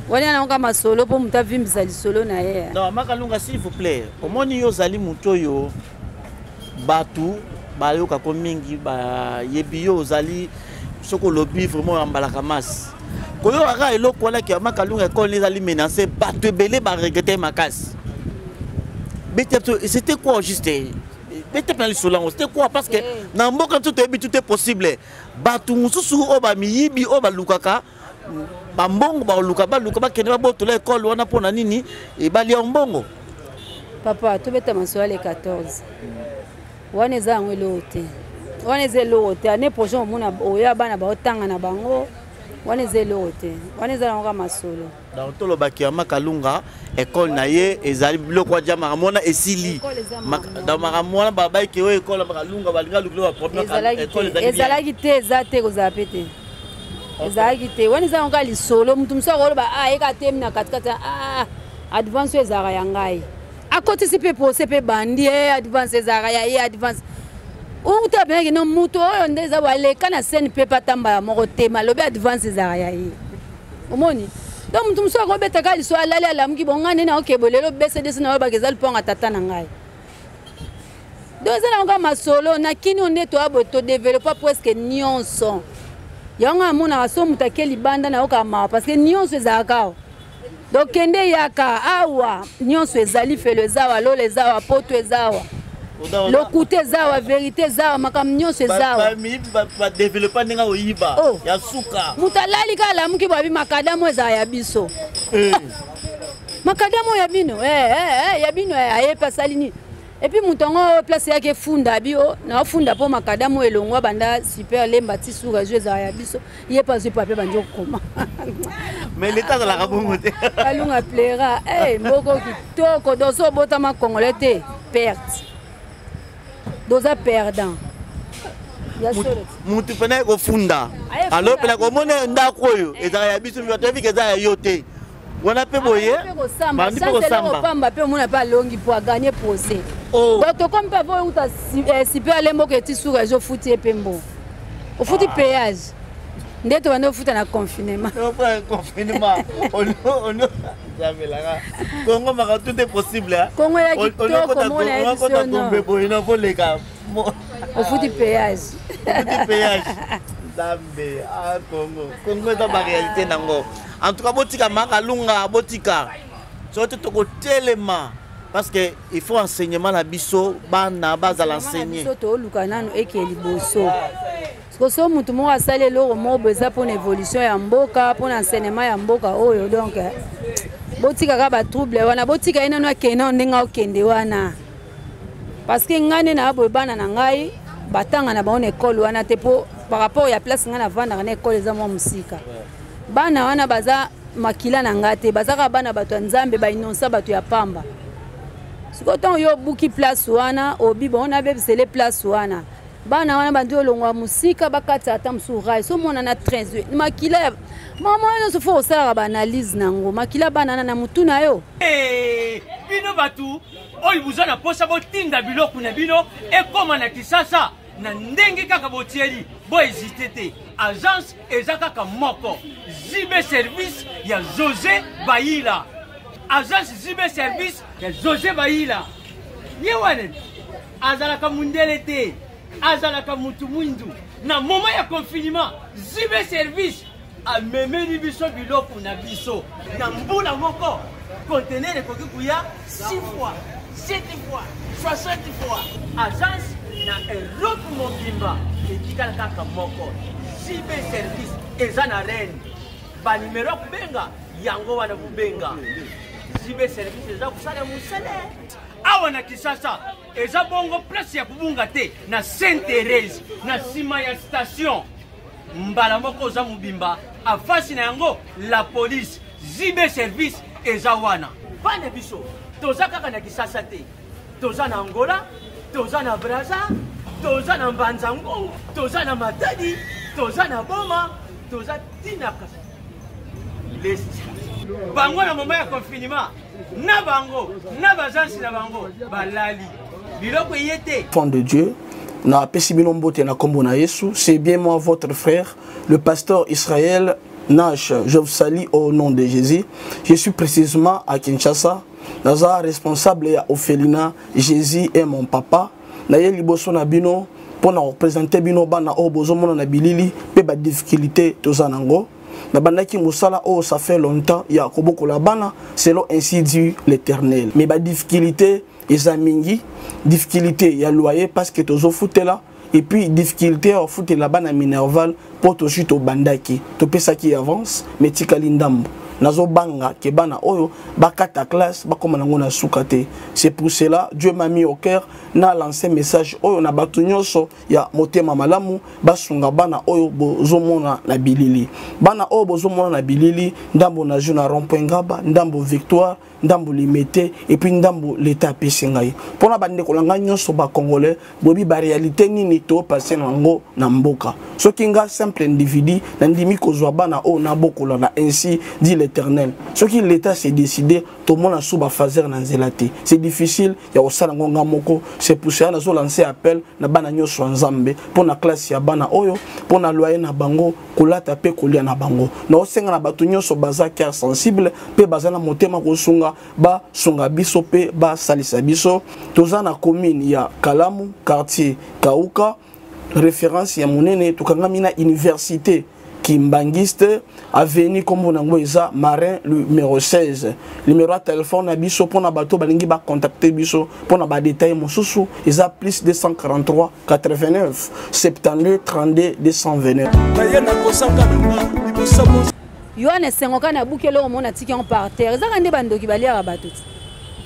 wana yango ka masolo mpo moto avimbisa lisolo na ye. Non, Makalunga, s'il vous plaît, omoni yo ozali motu oyo bato bayokako mingi, bayebi yo, ozali soki olobi vraiment oyambalaka masi. Koyokaka eloko wana ke Makalunga école ezali menacé, bato ebele baregrete makasi. Bete, c'était quoi juste? Bete mpena lisolo yango, c'était quoi? Parce que na mboka biso toyebi tout est possible. Bato mosusu oyo bamiyibi oyo balukaka bambongo, baluka baluka bakende babotola école wana mpo na nini? Ebali ya mbongo. Papa, tobeta masolo le 14 wana, eza yango eloko te. Wana eza eloko te. Année prochaine omona oya bana baotanga na bango. Wana eza eloko te, wana eza yango ka masolo. Donc tolobaki ya Makalunga, école na ye ezali biloko aja makambo wana esili. Donc makambo wana babayiki oyo école ya Makalunga balinga lukilo baproblème. Ezalaki te, eza te, kozala mpe te, ezalaki te. Wana eza yango kaka lisolo. Motu mosusu akoloba ayeka temi na katikati, advance oyo ezalaka ya ngai, akotisi mpe procès mpe bandi advance ezalaka ya ye, advance uta apenaki no moto oyo nde eza aleka na scène mpe patambala moko te, malobi advance ezalaka ya ye. Omoni, donc motu mosusu akobetaka liso, alali, alamuki bonga nde naokebo lelo bcdc na oyo baka eza lupango tata na ngai. Donc eza nango kaka masolo. Na kini oyo nde toya boye, todevelopa presque nyonso yango. Amonaka so moto ake libanda, nayokaka mawa parce que nyonso ezalaka awa. Donc kende yaka awa, nyonso ezali. Felo eza awa, lola eza awa, poto eza awa, lokuta eza awa, vérité eza awa, makambo nyonso eza awa. Badevelopa ndenge oyiba ya suka. Moto alali kaka, alamuki, babi makadamu ezala ya biso, makadamu oyo ya bino, ya bino. Ayebi asali nini? Et puis moto yango place eyaki efunda abi o naofunda mpo makadamu oyo elongwa banda super lemba ti sur réseau ezala ya biso. Ye mpe azwi papier, bandi okoma. Mais leta azalaka bongo te. Kalunga plera moko kitoko. Donc so obotama congolais te, perte doza perdant. Mutu mpena ekofunda alo mpena komona ndako oyo ezalaka ya biso, bato yebika eza ya yo te wana mpe boye. Bandi mpe kosamba pamba mpe omona mpe alongi mpo aganye procès. Donc tokomi mpe avo euta super alemboka eti sur réseau, ofuti ye mpe mbongo, ofuti péage nde tobandi ofuta na confinement. Confinement Kongo, maka tout est possible. Kongo ya kitoko, mona ye biso no boye navoleka. Ofuti péage. Ofuti péage. Nzambe, ah Congo, Congo eza baréalité nango. En tout cas botika Makalunga, botika soki te tokotelema, parce que il faut enseignement na biso, bana bazala enseigné. Biso toluka nanu eke liboso. So motu moko asali eloko moko boye, eza mpona évolution ya mboka, mpona enseignement ya mboka oyo. Donc Botika kaka batrouble wana, botika ye nano akende nano ndenge akokende wana. Parce que ngai nde na boye bana na ngai batanga na bango na ekole wana te, mpo par rapport ya place ngai navandaka na ekole eza mwa mosika. Bana wana baza makila na ngai te, baza kaka bana bato ya Nzambe, bainonsa bato ya pamba. Sikoyo ntango yo obuki place wana, obi bango nabebisele place wana, bana wana bandi olongwa mosika, bakatisa ata mosusu rai so omona na train makila ya mama wana nyonso, fo kosalaka baanalyse nango makila bana wana na motu na yo. Bino bato oyo boza na posa botinda biloko na bino ekóma na Kisasa na ndenge kaka botieli, bohésite te. Agence eza kaka moko, JB Service ya José Bayila. Agence JB Service ya José Bayila, ye wana azalaka mundele te, azalaka mutu mwindu. Na moment ya confinement, JB Service amemeli biso biloko na biso na mbula moko. Conteneur ekoki koya 6 fois, 7 fois, 60 fois. Agence na Europe mobimba etikala kaka moko, JB Service. Eza na Reine. Banimero ya kobenga yango wana, kobenga JB Service, eza kosala mosala awa na Kinshasa. Eza bongo place ya kobunga te, na Sainte Thérèse, na nsima ya station, mbala moko oza mobimba afasi na yango la police. JB Service eza wana. Bana biso toza kaka na Kisasa te, toza na Angola, toza na Braza, toza na Mbanza Ngungu, toza na Matadi, toza na Boma, toza ntina lesti. Bango na moment ya confinement na bango na baagence na bango balali, biloko eye te. Enfant de Dieu, napesi bino mbote na kombo na Yesu. C'est bien moi, votre frère, le pasteur Israël Nash. Je vous salue au nom de Jésus. Je suis précisément à Kinshasa. Naza responsable ya orphelinat Jésus est mon papa. Naye liboso na bino mpo na représenter bino bana oyo bozomona na bilili mpe badifficulté toza nango. Nabandaki mosala oyo ça fait longtemps ya kobokola bana selon ainsi dit l'Éternel, mais badifficulté eza mingi. Difficulté ya loyer parce que tozofutela, et puis difficulté ya kofutela bana minerval mpo tozwi, tobandaki, topesaki avance mais tikali ndambo. Nazobanga ke bana oyo bakata classe, bakóma nango na suka te. C'est pour cela Dieu m'a mis au cœur na lancé message oyo na bato nyonso ya motema malamu, basunga bana oyo bozomona na bilili. Bana oyo bozomona na bilili, ndambo na jeu na rond-point Ngaba, ndambo Victoire, ndambo Limete, et puis ndambo l'État apesi ngai. Mpona bandeko na ngai nyonso bacongolais, boyebi baréalité nini topase na yango na mboka. Soki nga simple individu nandimi kozwa bana oyo nabokola na ainsi dit l'Éternel, soki l'État s'est décidé, tomona su bafaser na nzela te. C'est difficile ya kosala yango nga moko. C'est pour cela nazolancer appel na bana nyonso ya Nzambe mpo na classe ya bana oyo, mpo na loyer na bango, kolata mpe kolia na bango. Naosenga na bato nyonso baza cœur sensible mpe baza na motema kosunga, basunga biso mpe basalisa biso. Toza na commune ya Kalamu, quartier Kauka, référence ya monene. Tokangami na université Kimbangiste, avenue nkombo nango eza Marin numéro 16. Numéro ya telefone na biso mpona bato balingi bacontacte biso mpona badetail mosusu eza plus 243 89 72 32 229. Naye nakosaka nanga liboso. Yo wana esengo kaka nabuki eloko moko, natiki yango par terre. Ezaka nde bandoki baliaka bato ti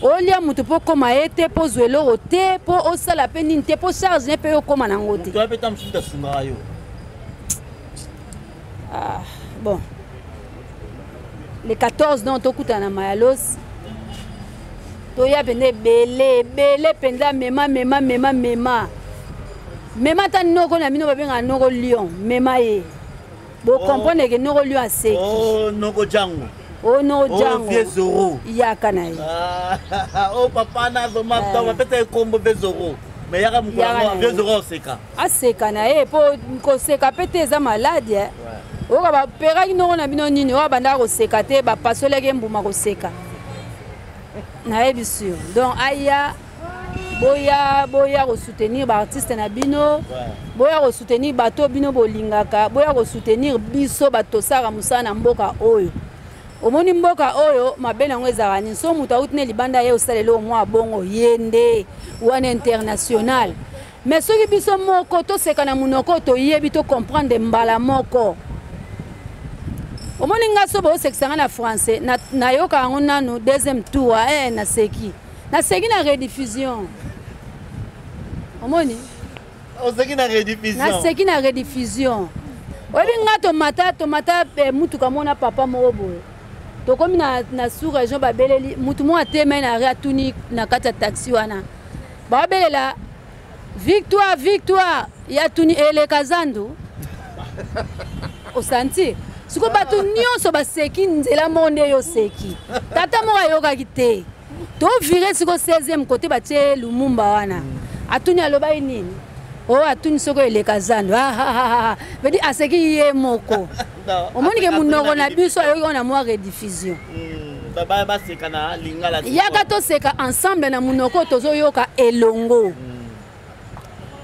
olia moto mpo koma ye te, mpo ozwa eloko te, mpo osala mpe nini te, mpo charge ne mpe yo okóma nango te. Moto mpe ta mosusu tasungaka yo. Ah, bon, le 14 donc tokutana na Mayalos, toya mpenza ebele ebele mpenza. Mema, mema, mema, mema, mema ata noko na bino babengaka noko Lion, mema ye, bocomprendre ke noko Lion aseki. Oh, noko Jango. O noko Jango. Vieux Zoro. Yaka na ye. Oh, papa nazoma, bapesa ye kombo mpe Zoro, mais yaka mokolo yango vieux Zoro oseka. Aseka na ye mpo koseka mpe te eza maladi. Oyoka baperaki noko na bino nini oyo abandaka koseka te, bapasolaki ye mbuma koseka, nayebi sûr. Donc aya, boya, boya kosoutenir baartiste na bino, boya kosoutenir bato bino bolingaka, boya kosoutenir biso bato tosalaka mosala na mboka oyo. Omoni mboka oyo, mabe nango ezalaka nini? So moto auti na libanda, ye osala eloko mwa bongo, ye nde wana international. Mais soki biso moko toseka na monoko, toyebi, tocomprendre mbala moko. Omoni nga so bosekisa nga na français, nayoka yango nanu deuxième tour, eh, naseki. Naseki na rediffusion. Omoni? Oseki na rediffusion. Naseki na rediffusion. Oyebi nga tomata tomata eh, mutuka mona papa moko boye. Tokomi na, na sous région babeleli mutu moko atelemai na arrêt atuni na kati ya taxi wana. Babelela Victoire, victoire ya tuni eleka zandu. Osanti? Siko bato nyonso baseki nzela moko nde yo oseki. Tata moko ayokaki te. To vire siko 16e kote batie Lumumba wana. Atuni alobaki nini? Oh, atuni soko eleka zandu. Ah, ah, ah, ah. Veut dire aseki ye moko. Omoni ke munoko na biso ayoki wana mwa rediffusion. Baseka na lingala. Yaka toseka ensemble na munoko tozoyoka elongo.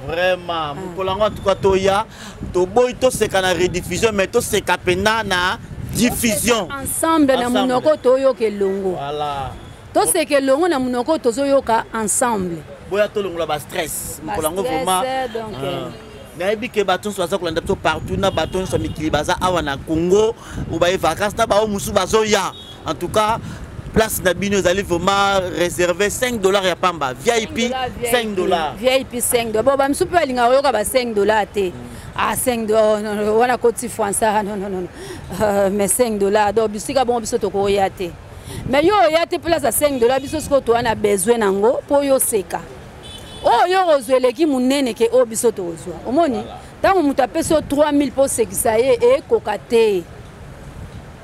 Vraiment, mokolo yango en tout cas toya, toboyi toseka na rediffusion mais toseka pena na diffusion. Ensemble na munoko toyoka elongo. Voilà. Toseka elongo na munoko tozoyoka ensemble. Boya tolongola ba stress. Mokolo yango vraiment. Donc, nayebi ke bato nyonso baza kolanda biso partout na bato nyonso ya mikili baza awa na Congo oyo baye vacances na baoyo mosusu bazoya. En tout cas, place na bino ezali vraiment réservé 5 dollars ya pamba VIP 5 dollars. VIP 5 dollars. Bon, ba mosusu mpe balingaka koyoka ba 5 dollars te. Ah, 5 dollars, oh, non, non, wana koti français, ah, non, non, non. Mais 5 dollars, donc bisika bongo biso tokoya te. Mais yo oya te place ya 5 dollars, biso sikoyo toza na besoin nango mpo yo seka. Oyo yo kozwa eleki monene ke oyo biso tokozwa. Omoni? Ntango moto apesi yo 3000 mpo osekisa ye, ekoka te.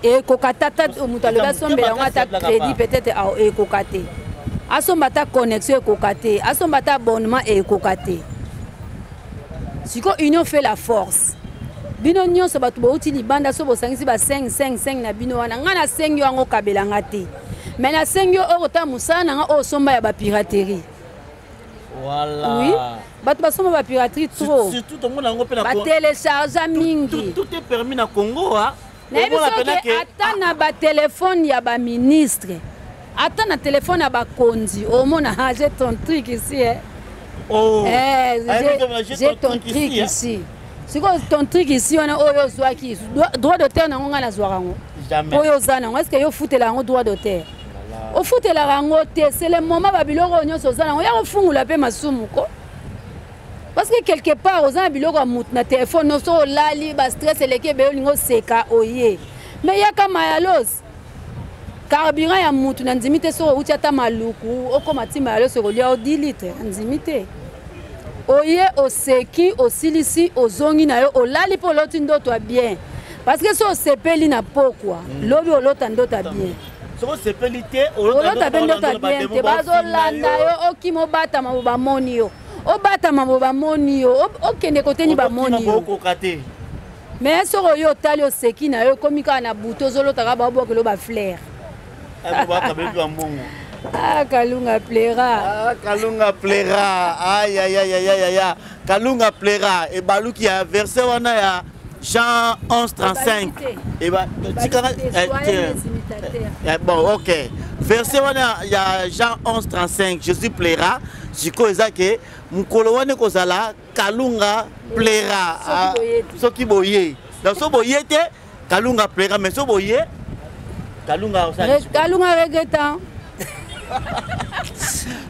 Ekoka tata moto alobi asombela yango ata crédit peut-être ekoka te. Asomba ata connexion ekoka te. Asomba ata abonnement ekoka te. Siko union fait la force. Bino nyonso bato bouti libanda so bosangisi ba 5 5 5 na bino wana. Nga nasengi yo yango kabela nga te. Mais nasengi yo oyo kotala mosala na nga oyo osomba ya ba piraterie. Voilà. Oui. Bato basomba ba piraterie trop. Surtout tomona yango mpe na ba téléchargea mingi. Tout est permis na Congo, hein. Nayebi soki ata na ba téléphone ya ba ministre, ata na téléphone ya bakonzi, omona, ah, j'ai ton truc ici, hein. Oh. Eh, j'ai ton truc ici. Sikoyo ton truc ici wana oyo ozwaki droit d'auteur nango ngai nazwaka yango. Oyo oza nango, est-ce que yo ofutela yango droit d'auteur? Ofutelaka yango te, c'est le moment ba biloko oyo nyonso oza nango ya kofungola mpe masumu ko. Parce que quelque part oza na biloko ya motu na téléphone, no so olali ba stress eleki ebele olingi oseka oye. Mais yaka mayalos carburant ya motu na ndimi te soki outi ata maluku okoma ti mayalos okolia o 10 litres na ndimi te. Oye oseki osilisi ozongi na yo olali mpo oloti ndoto ya bien. Parce que so osepeli na pokwa, lobi olota ndoto ya bien. Soki osepeli te, olota mpe ndoto ya bien te, bazolanda yo okima obatama bo bamoni yo. Obatama bo bamoni yo, okende koteni bamoni yo. Okoka te. Mais soki oyo otali oseki na yo ekomi kaka na butu ozolotaka babwakelo ba fleur. Ah, Kalunga plaira. Ah, Kalunga plaira. Aïe, aïe, aïe, aïe, aïe, aïe. Kalunga plaira. Et baluki ya verset wana ya Jean 11, 35. Et ba, tikana, eh, bon, ok. Verset wana ya Jean 11, 35. Jésus plaira. Siko eza ke mukolo wana kozala Kalunga plaira. Soki boye. Donc so boye te Kalunga plaira, mais so boye Kalunga osali. Kalunga regrettant.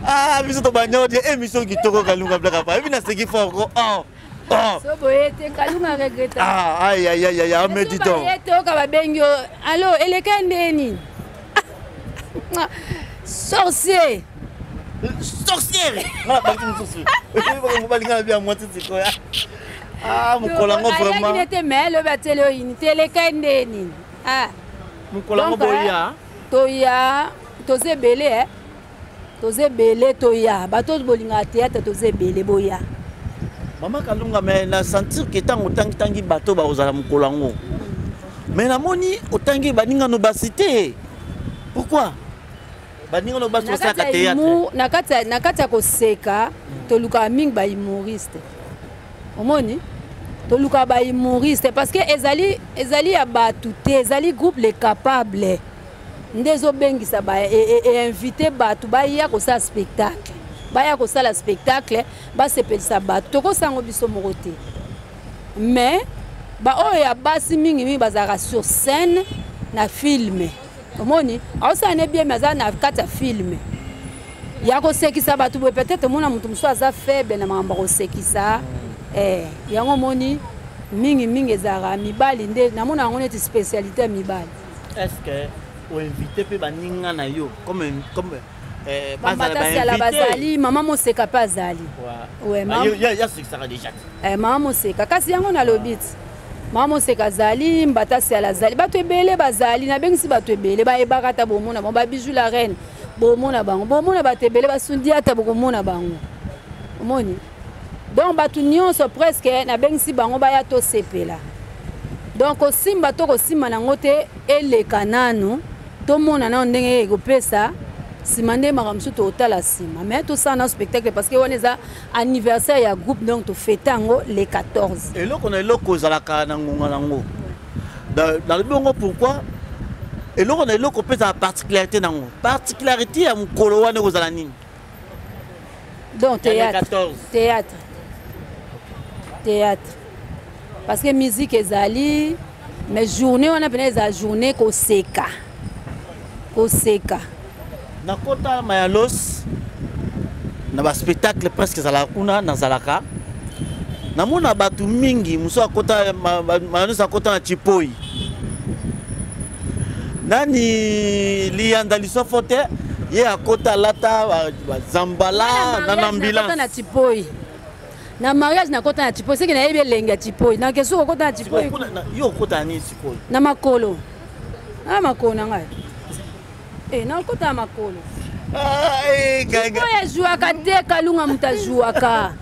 Ah, biso to banyo de émission kitoko Kalunga plaira pa. Ebi na seki fort ko. Oh. Oh. So boye te Kalunga regrettant. Ah, aïe aïe aïe aïe, mais dis donc. Boye te oka ba bengi yo. Allo, eleka ndeni. Sorcier. Sorcière. Ngala bantu mususu. Balinga bien moi titi ko ya. Ah, mokolo yango vraiment. Ayaki nete mais lobi atieli yo unité eleka nde nini? Ah. Mokolo yango boya. Toya, toza ebele eh. Toza ebele toya. Bato bolingaka théâtre toza ebele boya. Mama Kalunga, mais na sentir que tango tangi tangi bato ba ozala mokolo yango. Mais namoni otangi baninga no basi te. Pourquoi? Baninga no basi osalaka théâtre. Na kati ya, na kati ya koseka, tolukaka mingi ba humoriste. Omoni? Tolukaka ba humoriste parce que ezali, ezali ya bato te, ezali groupe les capables. Nde ezobengisa ba, e, e, e inviter bato baya kosala spectacle. Baya kosala spectacle, basepelisa bato. Tokosango biso moko te. Mais Baoyo ya basi mingimingi bazalaka sur scène na filme. Omoni aosala ne bien, mais aza na kati ya filme ya kosekisa bato boye. Peut-être omona moto mosusu aza faible na makambo ya kosekisa. Yango omoni mingimingi ezalaka mibali nde namona yango neti spécialité ya mibali. Est ce que oinvite mpe baninga na yo comme Bambatasiala bazali, mama Moseka mpe azali. Yasekisaka déjà. Mama Moseka, kasi yango nalobi ti mama Moseka azali, Mbatasiala azali, bato ebele bazali. Nabengisi bato ebele, bayebaka ata bomona bango, Babiju la reine bomona bango, bomona bato ebele, basundi ata bokomona bango. Omoni, donc bato nyonso presque nabengisi bango baya tosepela. Donc kosimba to kosimba nango te, eleka nanu, tomona nano ndenge ekopesa nsima, nde makambo mosusu totala nsima. Mais tosala na spectacle parce que wana eza anniversaire ya groupe, donc tofete yango le 14. Eloko na eloko ezalaka na ngonga nango. Nalobi yango pourquoi? Eloko na eloko mpe ezala particularité nango. Particularité ya mokolo wana ekozala nini? Donc théâtre, théâtre, théâtre, parce que musique ezali, mais journée wana mpena ezala journée koseka, koseka. Nakota Mayalos na baspectacle presque ezalaka kuna, nazalaka namona bato mingi. Mosusu akota Mayalos, akota na chipoi nani liyanda lisofo te, ye akota alata bazambala na ambulance. Na chipoi, na mariage nakota na chipoi, seke nayebi elenge ya chipoi. Nake soki okota na chipoi. Yo okota nini sikoyo? Na makolo, na makolo na ngai. Nakota na makolo. Oyo azwaka te, Kalunga moto azwaka.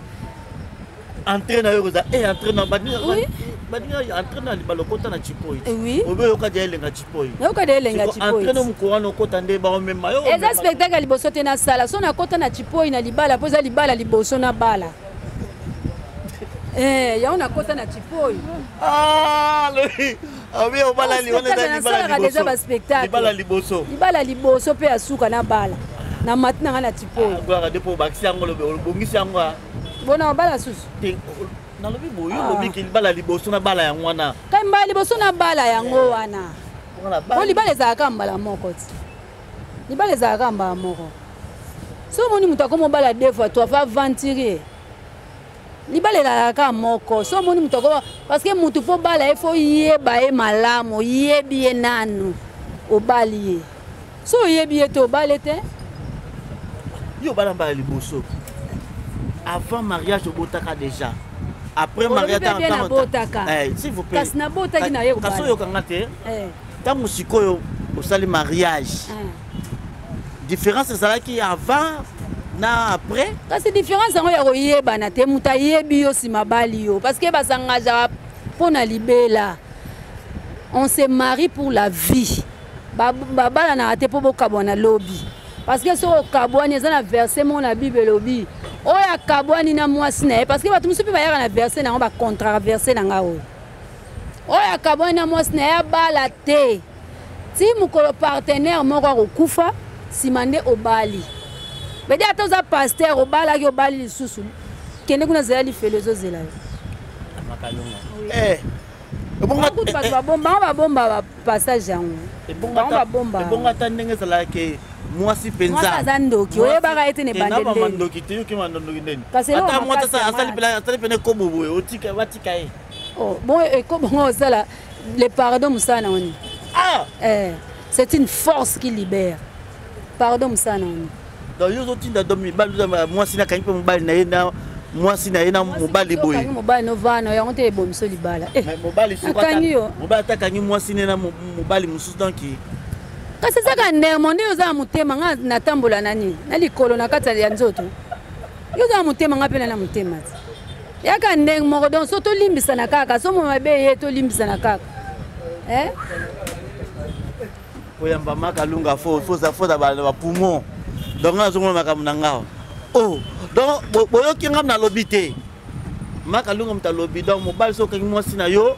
Entrée na yo koza entrée na baninga, entrée na libala okota na chipoi. Oui. Obe oyoka dia elenga chipoi. Nayoka dia elenga chipoi. Entrée no mokolo wana okota nde baomema yo. Eza spectacle ya liboso te nasala. So nakota na chipoi na libala, mpo eza libala liboso na bala. Yango nakota na chipoi. Nasalaka deja baspectacle. Libala liboso. Libala liboso mpe ya suka na bala na mati na ngai na chipoi. Obakisi yango, obongisi yango. Bona obala susu. Nalobi boye, olobiki libala liboso na bala yango wana. Kai mbala liboso na bala yango wana, po libala ezalaka mbala moko ti. Libala ezalaka mbala moko. So omoni moto akoma obala deux fois, trois fois, aventurier. Libala ezalaka moko. So omoni moto akoma, parce que motu mpo bala ye, fo yeba ye malamu, oyebi ye nanu, obali ye. So oyebi ye te, obali te. Yo obala mbala liboso, avant mariage obotaka déjà? Après mariage? Nabotaka. S'il vous plaît. Kasi nabotaki na ye. Kasi oyokanga te. Ntango sikoyo osali mariage, différence ezalaki avant na après? Kasi différence yango ya koyebana te. Moto ayebi yo, nsima bali yo, parce que basangageaka mpo na libela. On se marie pour la vie. Babalanaka te mpo bokabwana lobi, parce que soki okabwani, eza na verset moko na Bible elobi oyo akabwani na mwasi na ye, parce que bato mosusu mpe bayaka na verset na yango, bacontra verset na ngai oyo. Oyo akabwani na mwasi na ye, abala te ti mokolo partenaire moko akokufa, nsima nde obali. Bedi ata oza pasteur, obalaki, obali lisusu, kende kuna, zela lifelo ezozela yo. Bakutu bato babomba bango, babomba bapassage yango, bango babomba. Ebongo ata ndenge ezalaka, mwasi mpenza aza ndoki, oyebaka ye te na ebandeli. Ndoki te, yoki ndoki ndeni. Ata mwasi asali pene ekobo boye, otika, batika ye. Bon, ekobo ngo osala le pardon, mosala na oni. C'est une force qui libère. Pardon, mosala na oni. Donc yo ozotinda do mibali, mwasi nakangi mpe mobali na ye na mwasi na ye na mobali boye. Mobali novana yango te, ebomiso libala. Mobali Akangi yo. Mobali atakangi mwasi ne na mobali mosusu, donc. Kasi ezaka ndemo nde oza na motema. Nga natambola na nini na likolo na kati ya nzoto. Yo oza na motema, nga mpe na motema ti yaka ndenge moko. Donc so tolimbisana kaka, so mo mabe ye, tolimbisana kaka. Koyamba Makalunga, fo bapoumon. Donc nga nazomona makambo na nga. Oh, donc boyoki nga nalobi te, Makalunga moto alobi. Donc mobali, so okangi mwasi na yo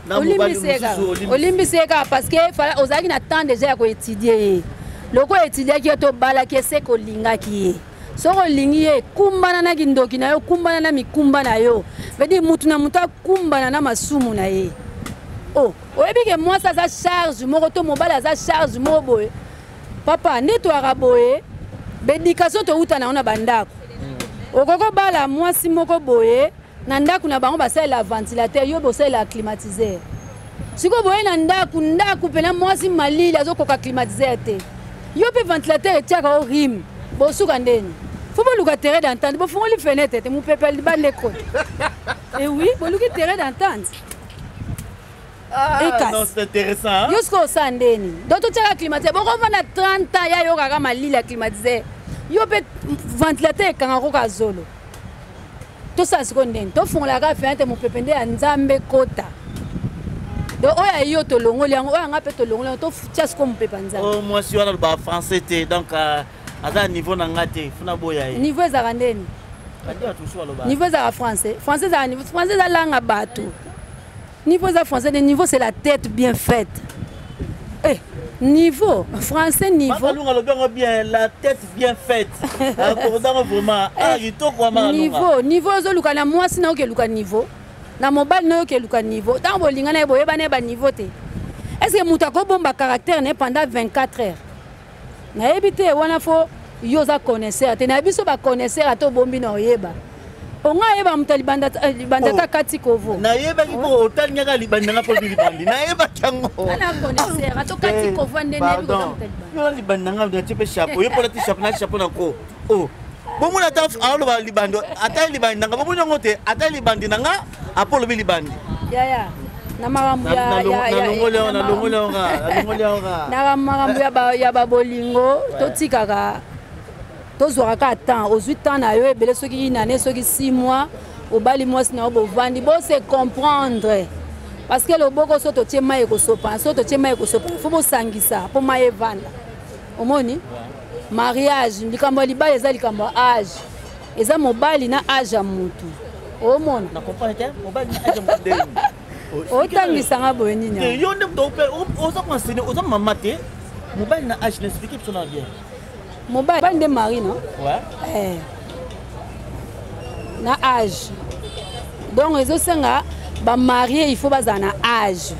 na mobali mosusu, olimbisi ye kaka, parce que ozalaki na temps déjà ya koétudie ye. Lokola étudiaki ye, tobalaki ye, se kolingaki ye. Soki olingi ye, kumbana na kindoki na yo, kumbana na mikumba na yo. Veut dire mutu na mutu akumbana na masumu na ye. Oh, oyebi ke mwasi aza charge moko to mobali aza charge moko boye. Papa, nde toyaka boye, baeducation towuta na yango na bandako. Okoki kobala mwasi moko boye na ndako na bango basalela ventilateur, yo bosalela climatiseur. Sikoyo boye na ndako, ndako mpena mwasi malili azokoka climatiseur te, yo mpe ventilateur etiaka yo rime, bosuka ndeni? Fo boluka terrain d'entente, bofungoli fenêtre te, mopepe ya libanda ekota. E oui, boluki terrain d'entente. Ah, non, c'est intéressant. Hein? Yo sikoyo osala ndeni? Donc totiaka climatiseur, bokovanda 30 ans, ya yokaka malili ya climatiseur, yo mpe ventilateur ekanga koka zolo. Tosala sikoyo ndeni? Tofungolaka fenêtre, mopepe nde ya Nzambe kota. Donc oyo ayi yo tolongoli yango, oyo anga mpe tolongoli yango, totia sikoyo mopepe ya Nzambe. Oh, mwasi wana alobaka français te, donc aza na niveau na nga te, funa boya ye. Niveau ezalaka ndeni? Niveau ezalaka français, français ezalaka niveau, français eza langa bato. Niveau eza français, le niveau c'est la tête bien faite. Eh, niveau français, niveau. Makalunga alobi yango bien, la tête bien faite. Akodango vraiment. Ah, kitoko wa Makalunga. Niveau, niveau ozoluka na mwasi na okeluka niveau. Na mobali na okeluka niveau. Tango bolingana ye boyebana ye ba niveau te. Est-ce que moto akobomba caractère na ye pendant 24 heures? Nayebi te, wana fo yo oza connaisseur te. Nayebi so ba connaisseur ata obombi na oyeba. Onga ayeba moto ya libanda, libanda ta kati kovo. Nayebaki mpo otalingaka libandi nanga mpo libandi. Nayebaki yango. Ana connaisseur ata okati kovo nde nayebi koza moto ya libanda. Yo na libandi nanga natie mpe chapeau. Yo mpo olati chapeau na chapeau na ko. Oh. Bomona ata aloba libandi, ata libandi nanga bomoni yango te, ata libandi nanga apo olobi libandi. Yaya, na makambo ya ya ya na makambo ya ba ya babolingo, totikaka, tozwaka kaka temps. Ozwi temps na yo ebele, soki une année, soki 6 mois, obali mwasi na yo, bovandi, bose comprendre, parce que loboko so totie mai ekosopana, so totie mai ekosopana, fo bosangisa mpo mai evanda. Omoni mariage, likambo ya libala eza likambo ya age, eza mobali na age ya mutu. Omona otangisanga boye nini? Yo nde oza koenseigne, oza mama te. Mobali na age, na explique biso na bien. Mobali nde mari no eh. Na age, donc ezosenga bamarie, il faut bazala na age.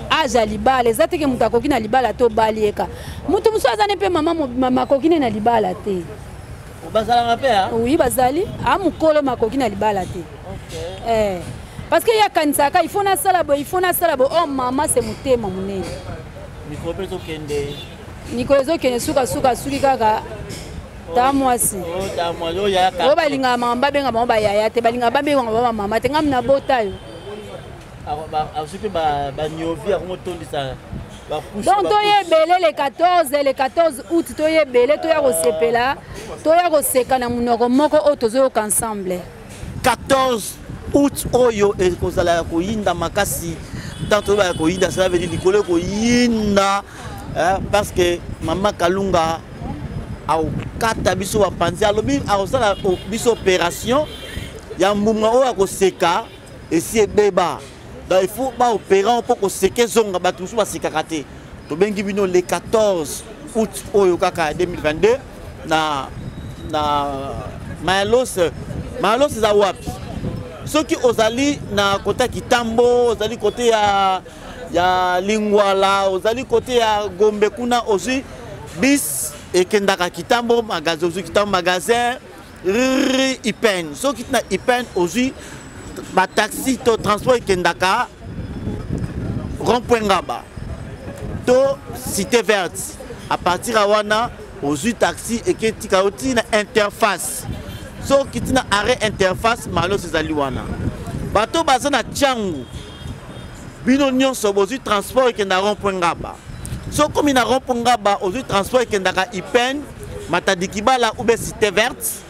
Age ya libala eza teke moto akoki na libala te, obali eka moto mosusu aza ne mpe mama makoki ne na libala te. Bazalaka mpe? Oui, bazali a mokolo makoki na libala te, eh. Parce que ye akanisaka il faut nasala boye, il faut nasala boye. Oh mama, se motema monene. Mikolo mpe ezokende. Mikolo ezokende, sukasuka suki kaka ta mwasi oyo balingaka mama, babenga bango bayaya te, balingaka babengaka bango bamama te. Ngam na bota yo. Azwi mpe baniovi akomotondisa. Donc toya ebele le 14, le 14 août, toya ebele, toya kosepela, toya koseka na monoko moko oyo tozoyoka ensemble. 14 août oyo ekozala ya koyinda makasi. Ntango toyeba ya koyinda, cela veut dire likolo ekoyinda, parce que mama Kalunga akokata biso bapanzi, alobi akosala biso opération ya mbuma oyo akoseka esi ebeba. Donc il faut baopérer mpo koseka ezonga. Bato mosusu basekaka te. Tobengi bino le 14 août oyo kaka ya 2022 na Mayalos. Mayalos eza wapi? Soki ozali na kote ya Kitambo, ozali kote ya Lingwala, ozali kote ya Gombe kuna, ozwi bis ekendaka Kitambo magasin, ozwi Kitambo magasin riri Ipen. Soki na Ipen, ozwi bataxi to transport ekendaka rond point Ngaba to Cité Verte. À partir ya wana, ozwi taxi eketika yo ti na interface. Soki ti na arrêt interface, Malos ezali wana. Bato baza na Tiangu, bino nyonso bozwi transport ekenda rond point Ngaba. Soki okomi na rond point Ngaba, ozwi transport ekendaka Ipen, Matadi Kibala ou bien Cité Verte,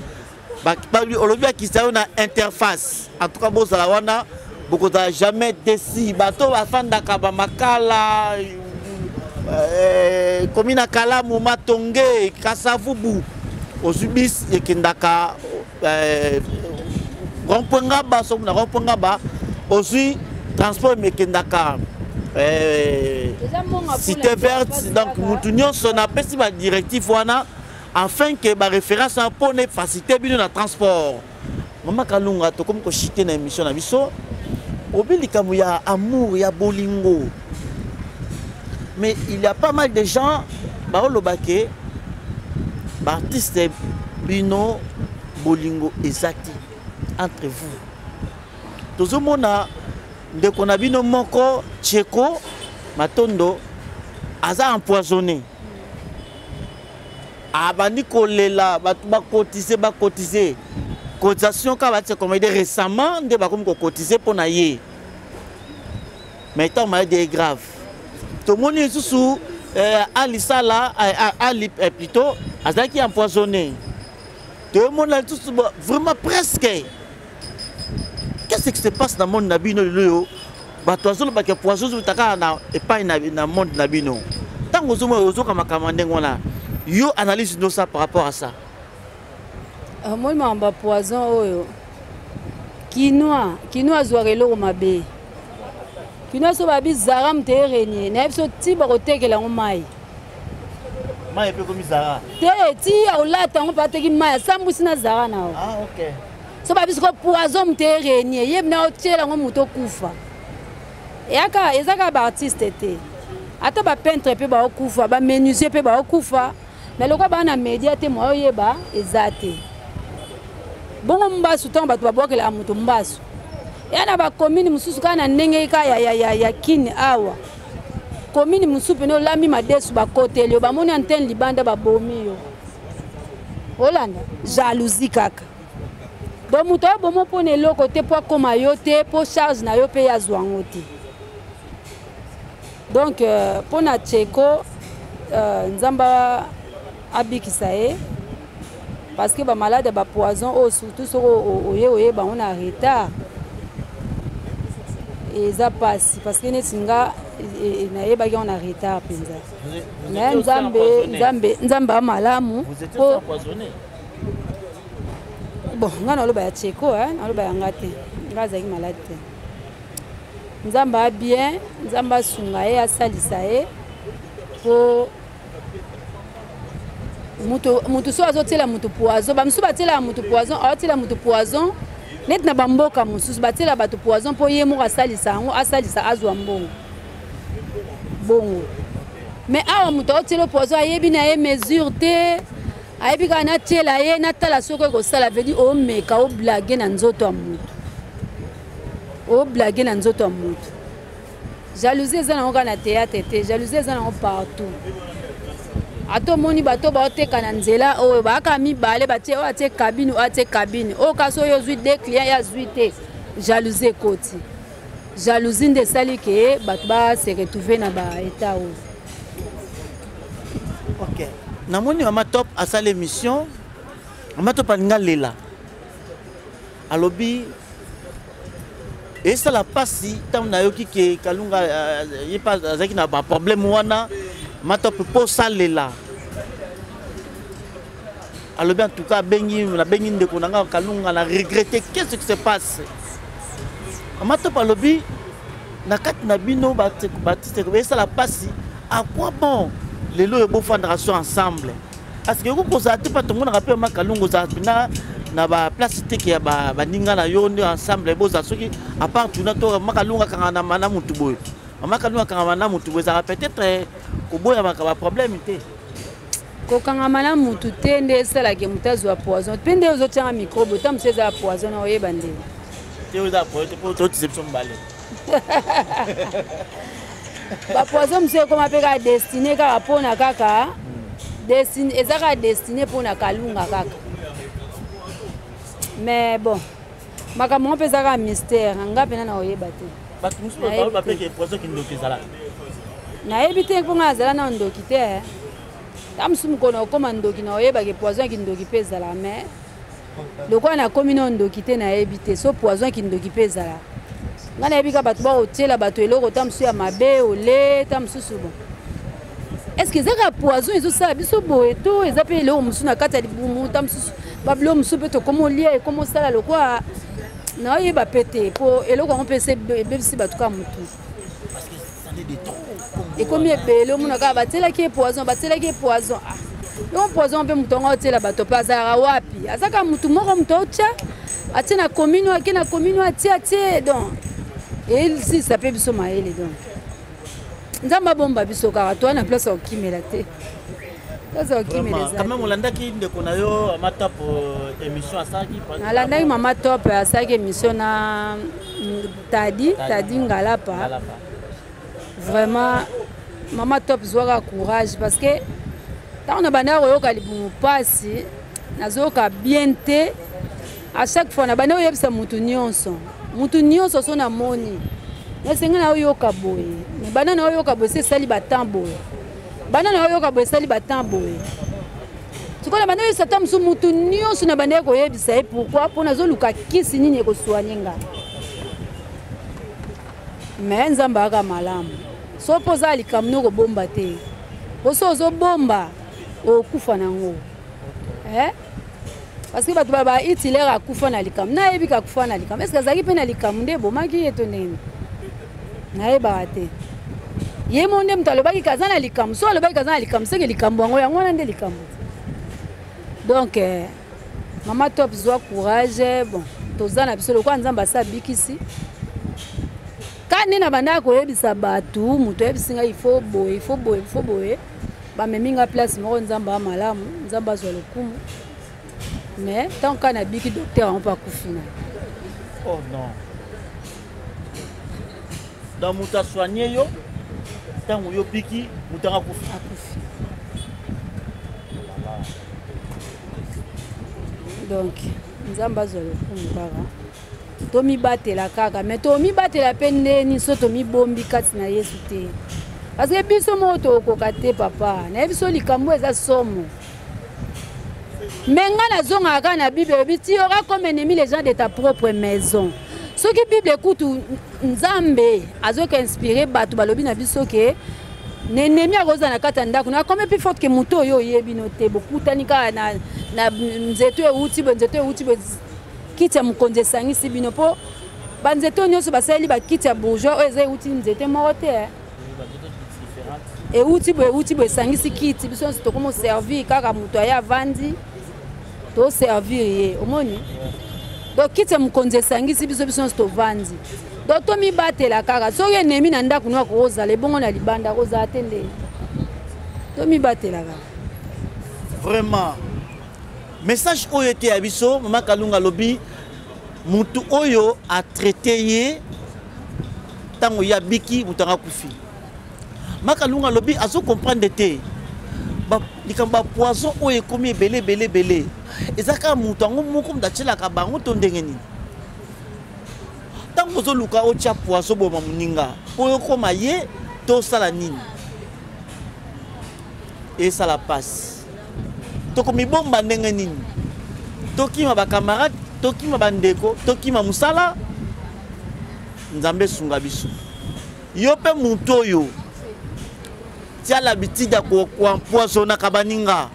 olobi akisa yo na interface. En tout cas bozala wana, bokozala jamais desi. Bato bafandaka bamakala, komi na Kalamu, Matonge, Kasavubu, ozwi bis ekendaka rond point Ngaba. Soki na rond point Ngaba, ozwi transport ekendaka Cité Verte. Donc mutu nyonso napesi badirective wana. Afin que ba référence wana mpo na facilité bino na transport. Mama Kalunga, tokomi koshite na émission na biso. Obi likambo ya amour ya bolingo. Mais il y a pas mal de gens baoloba ke baartiste bino bolingo eza te entre vous. Tozomona ndeko na bino moko Tcheko Matondo aza empoisonné. Abandi kolela bato bakotize bakotize cotisation kaka batia comédie récemment nde bakomi kokotize mpo na ye, mais ntango maladi est grave, tomoni lisusu Ali Sala Ali plutôt azalaki empoisonné. Toyomona lisusu vraiment presque. Qu'est-ce qui se passe na monde na bino lelo oyo? Bato azolobaka poison ezobeta kaka na epai na monde na bino. Ntango ozomona ozoka makambo ya ndenge wana, yo analyse no ça par rapport à ça? Omoni makambo ya poison oyo, kinois kinois azwaka eloko mabe. Kinois so babi zara moto erenie nayebi so ti bakotekela yango mai. Mai mpe ekomi zara te, ti akolata yango mpe ateki mai asambwisi na zara na yo. Ah, okay. So babi siko poison moto erenie ye na otiela yango moto okufa. Eyaka eza kaka baartiste te, ata bapeintre mpe baokufa, bamenuisier mpe baokufa. Mais lokola baa na media te, moya oyeba eza te. Bongo mbasu, ntango bato babwakelaka moto mbasu, eya na bakomine mosusu kaka na ndenge kaka ya kini awa. Komine mosusu pene olambi madesu, bakoteli yo, bamoni antenne libanda, babomi yo. Olanda jalousie kaka. Donc moto abomo mpona eloko te, mpo akóma yo te, mpo charge na yo mpe ye azwa yango te. Donc mpona Tcheko, Nzambe abikisa ye, parce que bamalade ya bapoison oyo, surtout soki oye oyeba yango na retard, eza mpasi. Parce que neti nga nayebaki yango na retard mpenza. Mais Nzambe, Nzambe, Nzambe amalamu. Po bon, nga naloba ya Tcheko, naloba ya nga te, nga azalaki malade te. Nzambe a bien, Nzambe asunga ye, asalisa ye, po mutu so azotiela mutu poison. Bamosusu batielaka mutu poison, aotiela mutu poison neti na bamboka mosusu batiela bato poison mpo ye moko asalisa yango, asalisa azwa mbongo bongo. Mais awa moto aotiela poison ayebi na ye mesure te, ayebi kaka natiela ye, natala soki ekosala. Vedi omeka oblage na nzoto ya motu, oblage na nzoto ya motu. Jalousie eza nango kaka na théâtre te, jalousie eza nango partout. Ata omoni bato baoteka na nzela oyo, baaka mibale, batie oyo atie cabine, oyo atie cabine oyo, kasi oyo ozwi de client, ye azwi te, jalousie ekoti. Jalousie nde esali ke bato base retrouve na baétat oyo. Ok, namoni Mama Top asali émission. Mama Top alinga lela, alobi esala mpasi ntango nayoki ke Kalunga ye mpe azalaki na baproblème wana. Mama Top mpo osalela, alobi en tout cas abengi, nabengi ndeko na nga Kalunga, na regrette. Qu'est-ce qui se passe? Mama Top alobi na kati na bino baartiste esala mpasi. À quoi bon lelo oyo bofandaka so ensemble? Parce que ekoki kozala te mpa tomonaka mpe Mama Kalunga ozala mpena na baplace teke ya baninga na yo nde ensemble bozala. Soki à part tuna to Mama Kalunga akangaka na mutu boye, Mama Kalunga akangama na mutu boye, ezalaka peut-être koboyamaka baproblème te. Kokangama na mutu te nde esalaka moto azwa poison. Mpe nde ozotianga microbe, ota mosu eza ya poison na oyeba ndenge. Te, oza poison te, mpo totise biso mibale. Bapoison mosusu ekoma mpe kaka destine, kaka mpona kaka destine, eza kaka destine mpona Kalunga kaka. Mais bon, makambo ngo mpe eza kaka mystère, nga mpena na oyeba te. Bato mosusu baloba mpe ke poison kindoki ezalaka. Nayebi te, mpo nga azala na ndoki te. Ta mosusu mokolo okóma ndoki na oyebaka poison ya kindoki mpe ezalaka. Mais lokola nakomi na ndoki te, nayebi te so poison ya kindoki mpe ezalaka. Ngai nayebi kaka bato bakotiela bato eloko ta mosusu ya mabe ole ta mosusu. Bon, est ce que eza kaka poison ezosala biso boye, to eza mpe eloko mosusu na kati ya libumu? Ta mosusu babiloko mosusu mpe tokoma olia, ekoma osala lokwa, naoyeba mpe te, mpo eloko yango mpe ese ebebisi bato kaka motu. Ekomi ebele, omona kaka batielaki ye poison, batielaki ye poison. Ah. Yo poison mpe moto yango otiela bato mpe azalaka wapi? Azaka motu moko moto otya atie na commune, ake na commune atie atie, donc esilisa mpe biso mayele. Donc Nzambe abomba biso kaka, toa na place ya kokimela te, place ya kokimela eza. Quand même olandaki ndeko na yo Mama Top émission asalaki? Nalandaki Mama Top, asalaki émission na Tadi Tadi Ngalapa. Vraiment, Mama Top, zwaka courage, parce que ntango na bandaka koyoka libumu mpasi, nazoyoka bien te, à chaque fois na bandi oyebisa motu nyonso, motu nyonso so namoni esenge na oyoka boye, me banda na oyoka boye se esali batemps boye, banda na oyoka boye esali batemps boye. Sikoyo na bandi oyebisa ta mosusu motu nyonso, na bandaki koyebisa ye pourquoi, mpo nazoluka kisi nini ekosoigne nga. Me Nzambe ayaka malamu, so mpo oza likambo noko kobomba te, po so ozobomba okufa nango, eh? Parce que bato ba Hitler akufa na likambo, nayebi ka akufa na likambo, est-ce azalaki mpe na likambo nde ebomaki ye to ndenge? Nayebaka te. Ye mo nde moto alobaki kaza na likambo, so alobaki kaza na likambo, seke likambo yango yango wana nde likambo. Donc Mama Top, zwa courage. Bon, toza na biso lokola Nzambe asa abikisi ka nde na bandaka koyebisa bato, moto ayebisi ngai ifo boye, ifo boye, ifo boye, bamemi nga place moko. Nzambe ya malamu, Nzambe azwa lokumu. Mais ntango kaka nabiki, docteur yango mpe akufi na Oh non! Donc moto asoigne yo, ntango yo biki, moto yango akufi? Akufi. Donc Nzambe azwa lokumu kaka. Tomibatela kaka, mais tomibatela mpe ndeni so tomibombi kati na Yesu te, parce que biso moko tokokoka te. Papa, nayebi so likambo eza somo, me ngai nazongaka kaka na Bible, elobi: "Tu auras comme ennemi les gens de ta propre maison." Soki Bible ekutu, Nzambe azoki inspire bato, balobi na biso ke na ennemi akozala na kati ya ndako na comme plus forte ke moto oyo oyebi no te. Bokutani kaka na nzete euti boye, nzete euti boye, kiti ya mokonzi esangisi bino, mpo banzete oyo nyonso basaleli bakiti ya bourgeois oyo eza euti nzete moko te, euti boye, euti boye, esangisi kiti. Biso nyonso tokomi servir kaka moto aye avandi, toservir ye, omoni. Donc kiti ya mokonzi esangisi biso, biso nyonso tovandi. Donc tomibatela kaka. Soki ennemi na ndako no akozala, ebongo na libanda akozala te? Ndenge tomibatela kaka. Vraiment, message oyo eteya biso. Mama Kalunga alobi motu oyo atraite ye, ntango ye abiki, moto yango akufi. Makalunga alobi azocomprendre te likambo bapoison oyo ekomi ebele ebele ebele, eza kaka moto yango moko moto atielaka bango to ndenge nini? Ntango ozoluka otya poison, boma moninga mpo okóma ye, tosala nini? Esala mpasi. Tokomibomba ndenge nini? Tokima bacamarade, tokima bandeko, tokima mosala. Nzambe esunga biso. Yo mpe motu oyo tia l'habitude ya koempoisonnaka baninga,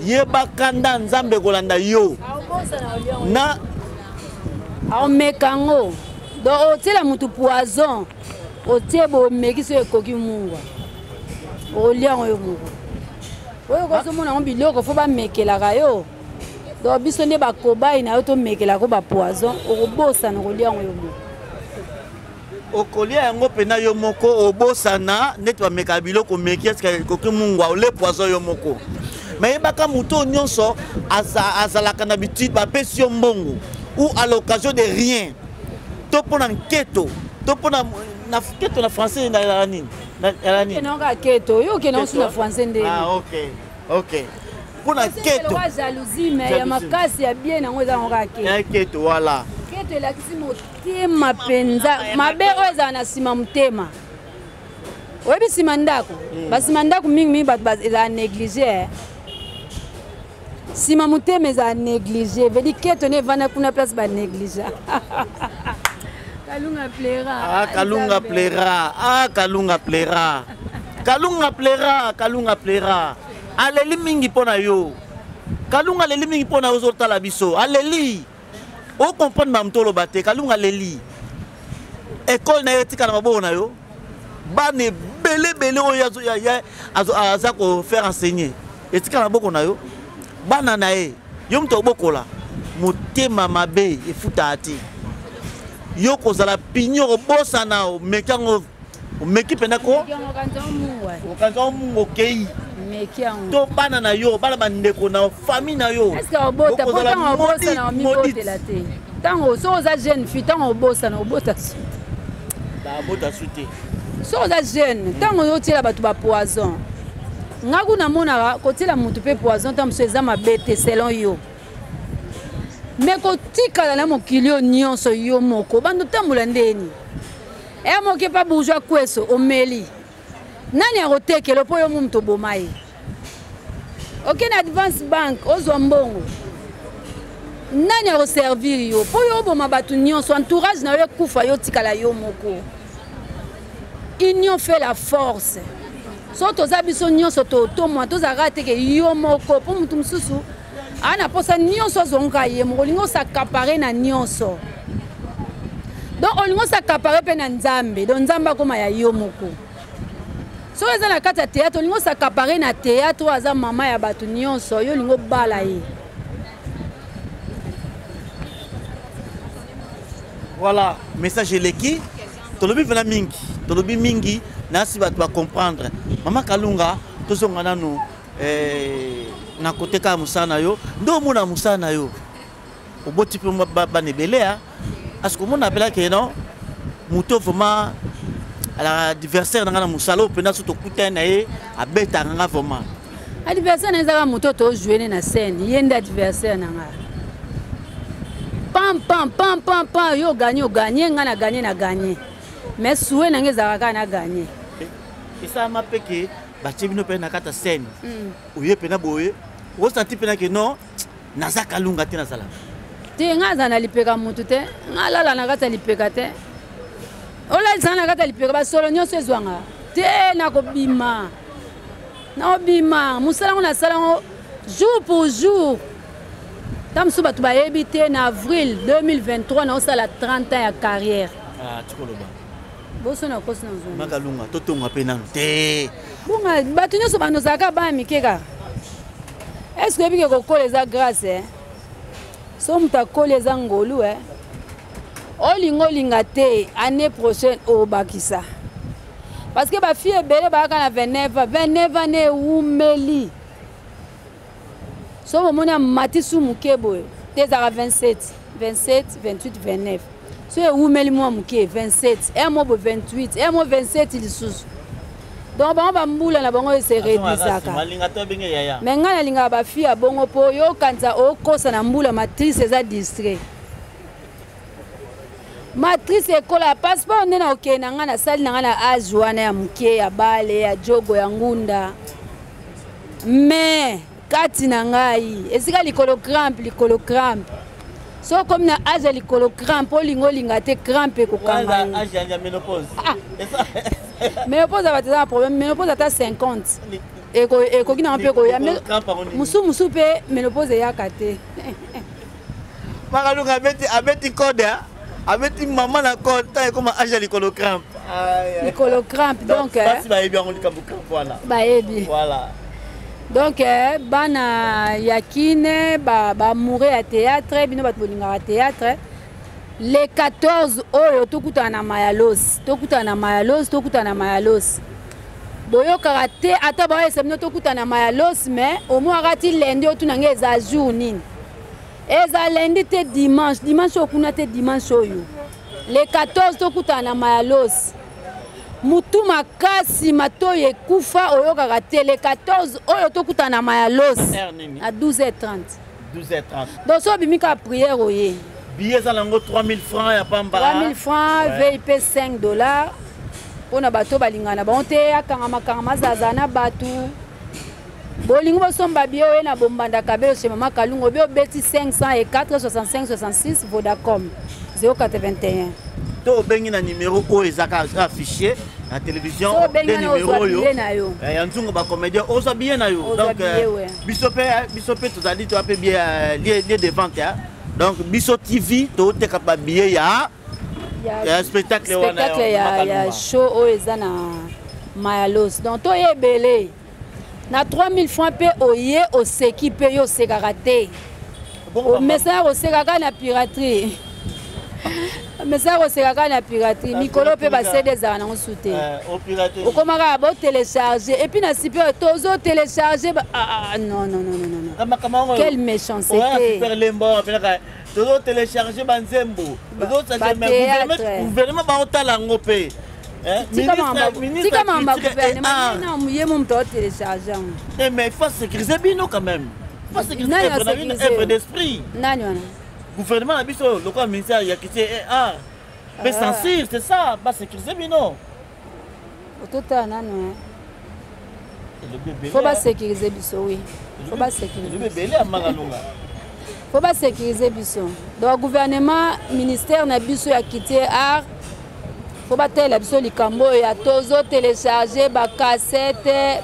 yebaka nda Nzambe ekolanda yo na aomeka yango. Donc otiela motu poison, otie bomeki, so ekoki mungwa, olia yango yo moko. Oyo kozomona yango biloko fo bamekelaka yo. Donc biso nde bakobai na yo, tomekelaka bapoison, okobosana kolia yango yo moko. Okolia yango mpena yo moko, obosana neti bamekaka biloko, omeki eske ekoki mungwa, ole poison yo moko. Me yebaka moto oyo nyonso azalaka na habitude, bapesi yo mbongo ou à l'occasion de rien, to mpo na nketo, to mpo na keto, na français ezalaka nini? Ezalaka nini? Okendaka keto, yo okendaka osu na français ndenge? Ah, ok, mpo na keto. Jalousie, mais ya makasi ya bien yango eza yango kaka keto. Keto, voilà. Keto elakisi motema mpenza mabe oyo ezala na nsima motema. Oyebi nsima ndako, basima ndako mingimingi bato ezala néglige, nsima motema ezala néglige, vedi keto ne evanda kuna place banéglige. Kalunga plaira. Ah, Kalunga plaira, ah, Kalunga plaira, Kalunga plaira, Kalunga plaira. Aleli mingi mpo na yo Kalunga, aleli mingi mpo na yo. Ozotala biso, aleli, ocomprendre mamutu oloba te. Kalunga aleli, ekole na ye etika na maboko na yo, bana ebele ebele oyo aza kofaire enseigner. Etikala na boko na yo, bana na ye, yo moto obokola, motema mabe efutaka te. Yo kozala pignon obosana omeki yango omeki mpenza ko okanza omungu okei to bana na yo bana bandeko na famille na yo okozala maudite te ntango soki oza jeune fille ntango obosana obota su babota su te soki oza jeune ntango ozotiela bato bapoison nga kuna namonaka kotiela motu mpe poison ntango mosusu eza mabe te selon yo me kotikala na mokili oyo nyonso yo moko bando otambola ndeni e moke pa bourgeois kweso omeli nani akotekela mpo yo moto oboma ye oke na advance bank ozwa mbongo nani akoservir yo mpo yo oboma bato nyonso entourage na yo ekufa yo otikala yo moko union fait la force so toza biso nyonso totomwa tozalaka teke yo moko mpo moto mosusu aa na mposa nyonso azonga ye moko olingi osakapare na nyonso donc olingi osakapare mpe na nzambe donc nzambe akoma ya yo moko soki eza na kati ya théâtre olingi osakapare na théâtre oyo aza mama ya bato nyonso yo olingi obala ye voilà message eleki tolobi mpena mingi tolobi mingi nasi bato bacomprendre mama kalunga tozonga nanu eh, na kote kaka mosala na yo nde omona mosala na yo oboti mpe bana ebele a aske omona apela ke non moto vraiment alaka adversaire na ngai na mosala oyo mpenza so tokutani na ye abetaka nga vraiment adversaire na ezaka moto tojoue ne na scène ye nde adversaire na ngai pam pam pam pam pam yo oganye oganye ngai na ganye na ganye mais souhait na ngai ezalaka kaka na ganye esalama mpe ke batie bino mpe na kati ya scène mm. oye mpena boye osanti mpena ke non naza kalunga te nazalaka te ngai azala na lipeka motu te ngai alala na kati ya lipeka te olalisanga na kati ya lipeka basolo nyonso ezwanga te nakobima nakobima mosala yango nasala yango jour pour jour ntango mosusu bato bayebi te na avril 2023 naosala 30 ans ya carrière ah, tikoloba boso na kosi na nzongo makalunga totonga mpe nanu te bonga bato nyonso bando ozalaka bana mike kaka estce oyebi ke kokola eza grâce eh? so moto akoli eza ngolu eh? olinga olinga te année prochaine obakisa parce que bafille ebele bayaka na 29 ans 29 ans ewumeli so bomoni amati su moke boye te ezalaka 27 27 28 29 so ewumeli mwa moke 27 un mo bo 28 un mo 27 lisusu donc bango bambula na bango ese réduisaka mais ngai nalingaka bafille ya bongo mpo yo okanisa okosa na mbula matrice eza distrait matrice ekola passeport nde nakokende na ngai nasali na ngai na age wana ya moke ya bale ya jogo ya ngunda mais kati na ngai esika likolo crampe likolo crampe soki okomi na age ya likolo crampe olinga olinga te crampe ekokanga ah. ménopause ya bato eza na problème ménopause ata 50 ekoki nango mpe koya mosusu mosusu mpe ménopause eyaka te makalunga abeti abeti code abeti mama na code ntango ekoma age ya likolo crampe likolo crampe donc basi bayebi yango likambo crampe wana bayebi voilà donc eh, bana ya kine bamoure ba ya théâtre bino bato bolingaka théâtre le 14 oyo tokutana na mayalos tokutana na mayalos tokutana na mayalos boyokaka te ata baoyesa bino tokutana na mayalos mais omonaka ti lendi otuna ngai eza jour nini eza lundi te dimanche dimanche oyo kuna te dimanche oyo le 14 tokutana na mayalos mutu makasi matoi ekufa oyokaka te le 14 oyo tokutana na mayalos à 12h30 12h30 donc so obimi kaka prière oye billet eza nango 3000 francs ya pamba 3000 francs ouais. vip 5 dollars mpo na bato balingana bango te akangama kangama azalazala na bato bolingi bosomba biye oye na bombanda kabelo chez mama kalunga obi obeti 504 65 66 vodacom 081 to obengi na numero oyo eza kaka affiché na télévision nde numero oyo eh, ya nzungu bacomédien ozwa billet na yo donc eh, biso mpe eh, biso mpe tozali toa mpe lieu de vente donc biso tv toteka babillet ya ya spectacle wana ya show oyo eza na mayalos donc toye ebele. Na 3000 francs mpe oye oseki mpe yo osekaka te. Omesana koseka kaka na piraterie. Omesana koseka kaka na piraterie. Mikolo mpe basede ezalaka nango su te. Eh, Okoma kaka botelecharge et puis na sipe oyo tozo telecharge ba... ah, ah, non non non non non. Quelle méchanceté. Tozo télécharge banzembo, gouvernement baotala yango mpe. Tika mamba gouvernement, ye mo moto aotélécharge yango. Eh, mais il faut sécuriser bino quand même, il faut sécuriser œuvre d'esprit. Nani wana? Gouvernement na biso, lokola ministère ya culture et art mpe censure, c'est ça, basécuriser bino. Ototala nano, faut basécuriser biso, oui, faut basécuriser. Ebele ya Makalunga. Faut basécuriser biso. Donc gouvernement, ministère na biso ya culture, art, faut batalela biso likambo oyo ya tozo télécharge bacassette,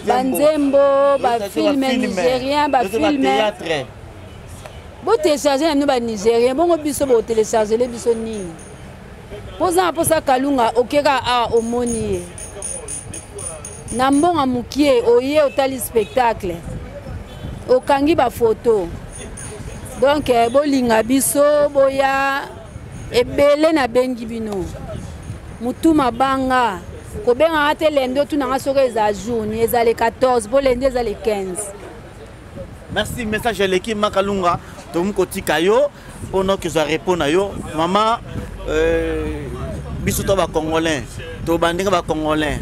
banzembo, bafilme nigérien, bafilme botélécharge na bino banigérien. Bongo biso botéléchargele biso nini? Mpoza na mposa Kalunga, okeka awa, omoni ye na mbongo mokie, oye otali spectacle, okangi bafoto. Donc bolinga biso, boya ebele. Nabengi bino mutu mabanga, kobengaka te lundi, otunanga soki eza jour, eza le 14, mpo lundi eza le 15. Merci, message eleki. Makalunga, tokomi kotika yo mpona okezwa repos na yo. Mama, biso to bacongolais, tobandenge bacongolais,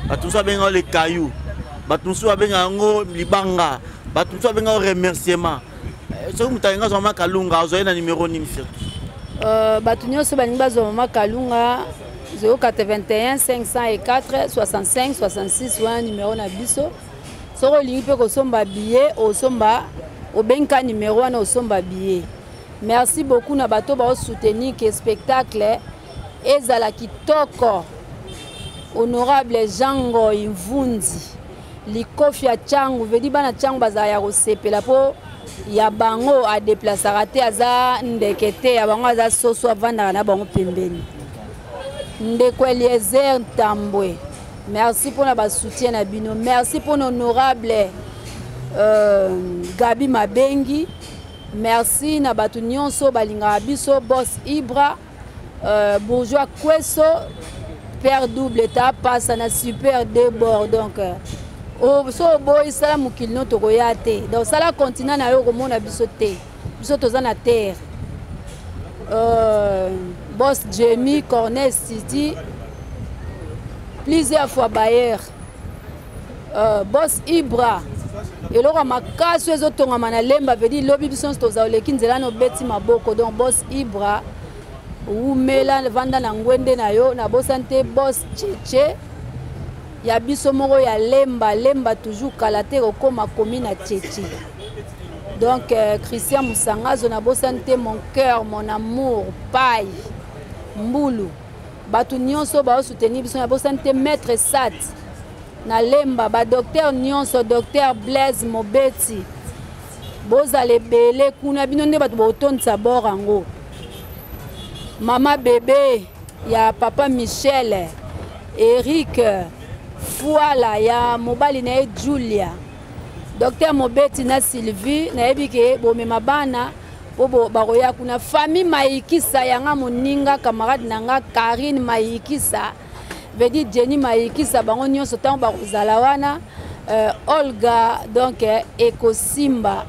bato mosusu babengaka le caillou, bato mosusu babengaka yango libanga, bato mosusu babengaka yango remerciement. Soki moto alingi azwa Mama Kalunga, azwa ye na numéro nini surtout? Bato nyonso balingi bazwa Mama Kalunga, 081 504 65 66, wana numéro na biso. Soki olingi mpe kosomba billet, osomba, obengi numéro wana, osomba billet. Merci beaucoup na bato baosoutenir ke spectacle ezala kitoko. Honorable Jean Ngoi Mvunzi, likofi ya Ntiangu, vedi bana Ntiangu bazala ya kosepela mpo ya bango adeplasaka te, aza ndeke te, ya bango aza soso, avandaka na bango pembeni. Ndeko Eliezer Ntambwe, merci mpona basoutien na bino. Merci mpona honorable Gabi Mabengi. Merci na bato nyonso balingaka biso. Boss Ibra, bourgeois Kweso, père double ta pasa na super debord. Donc so oboyi, sala mokili no, tokoya te. Donc sala continent na yo, okomona biso te, biso toza na terre. Boss Jamie Cornel City, plusieurs fois bayer, boss Ibra, eloko ya makasi oyo ezotongama na Lemba, vedi lobi biso nyonso toza oleki nzela na obeti maboko. Donc boss Ibra, wumela, vanda na ngwende na yo. Nabosani te boss Cheche ya biso moko ya Lemba. Lemba toujours, kala te kokóma komi na Cheche. Donc Christian Musangazo, nabosani te mon cœur, mon amour, pai Mbulu. Bato nyonso baosoutenir biso, nabosani te maître Sat na Lemba, badocteur nyonso, docteur Blaise Mobeti, bozala ebele kuna, bino nde bato botondisa bor yango. Mama bebe ya papa Michel, Eric Fuala ya mobali na ye Julia, docteur Mobeti na Sylvie, nayebi ke bomema bana mpo bakoya kuna. Famille Mayikisa yanga, moninga camarade na nga Karine Mayikisa, vedi Jenny Mayikisa, bango nyonso ntango bakozala wana, Olga, donc ekosimba,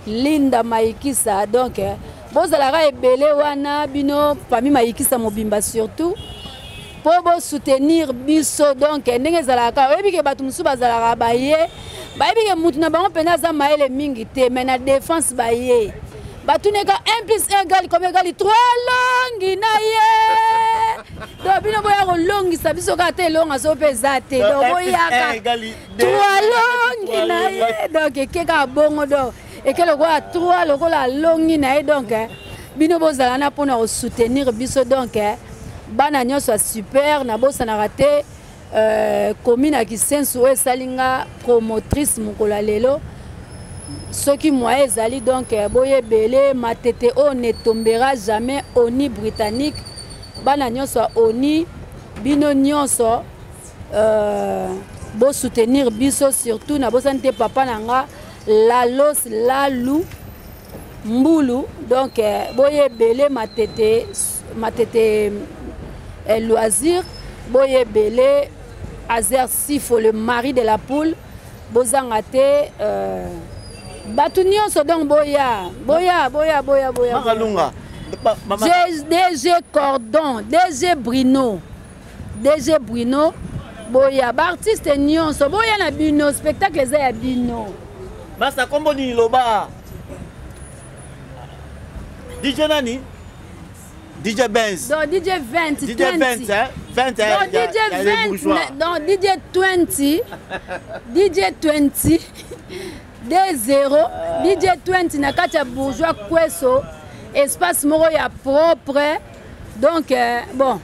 Linda Mayikisa. Donc bozalaka ebele wana, bino famille Mayikisa mobimba, surtout mpo bosoutenir biso. Donc ndenge ezalaka, oyebi ke bato mosusu bazalaka baye, bayebi ke mutu na bango mpenza aza mayele mingi te, mais na défense baye batuneka 1 plus 1 égale combien? Égale 3. Longi na ye. Donc bino boya kolongisa biso kaka te, elonga so mpe eza te. Donc boyaka 3, longi na ye. Donc eke kaka bongo, donc eke lokola 3, lokola alongi na ye. Donc bino bozala na mpona kosoutenir biso. Donc bana nyonso ya super, nabosanaka te commune ya Kisensu oyo esali nga promotrice mokolo ya lelo. Soki moyen ezali, donc boyebele Matete oyo ne tombera jamais. Oni britannique, bana nyonso ya Oni, bino nyonso. Bosoutenir biso, surtout nabosani te papa na nga Lalos Lalu Mbulu. Donc eh, boye ebele Matete, Matete eh, loisir, boye ebele Azer Sifo, le mari de la poule, bozanga te euh, bato nyonso. Donc boya, boya, boya, boya, boya. Makalunga. DG Cordon, DG Bruno, DG Bruno, boya baartiste nyonso, boya na bino, spectacle eza ya bino. Masta, kombo nini loba? DJ nani? DJ Benz. Donc DJ 20. DJ 20, hein? 20, hein? Donc DJ 20, donc DJ 20, DJ 20, D0, DJ 20 na kati ya Bourgeois Kweso, espace moko ya propre. Donc euh, bon,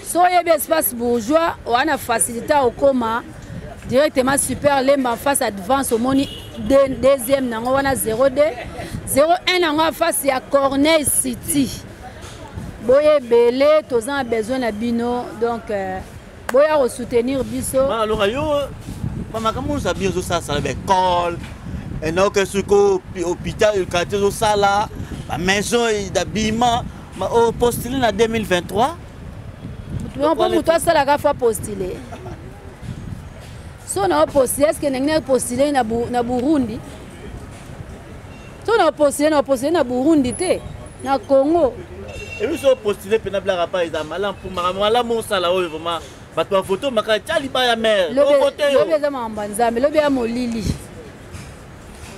so oyebi espace Bourgeois, wana facilité okoma directement Super Lemba, face advance, omoni deuxième nango wana 02 01 nango, face ya Corneille City. Boye ebele, toza na besoin na bino. Donc euh, boya kosoutenir biso. Alonga yo bamakambo nyonso ya bien ozosalasala, baekole enoke, soki hôpital quartier ozosala, bamaison d'habillement, opostule na 2023. Mpo moto asalaka fa postule, so na opostule, est-ce ndenge na postule na Burundi? So na opostule, na opostule na Burundi te, na Congo. Ebi so opostule mpena bilaka pa eza malamu, mpo makambo malamu osala oyo, vraiment bato bavote maka tia libaya mare. Lobi eza makambo ya Nzambe, lobi ya molili.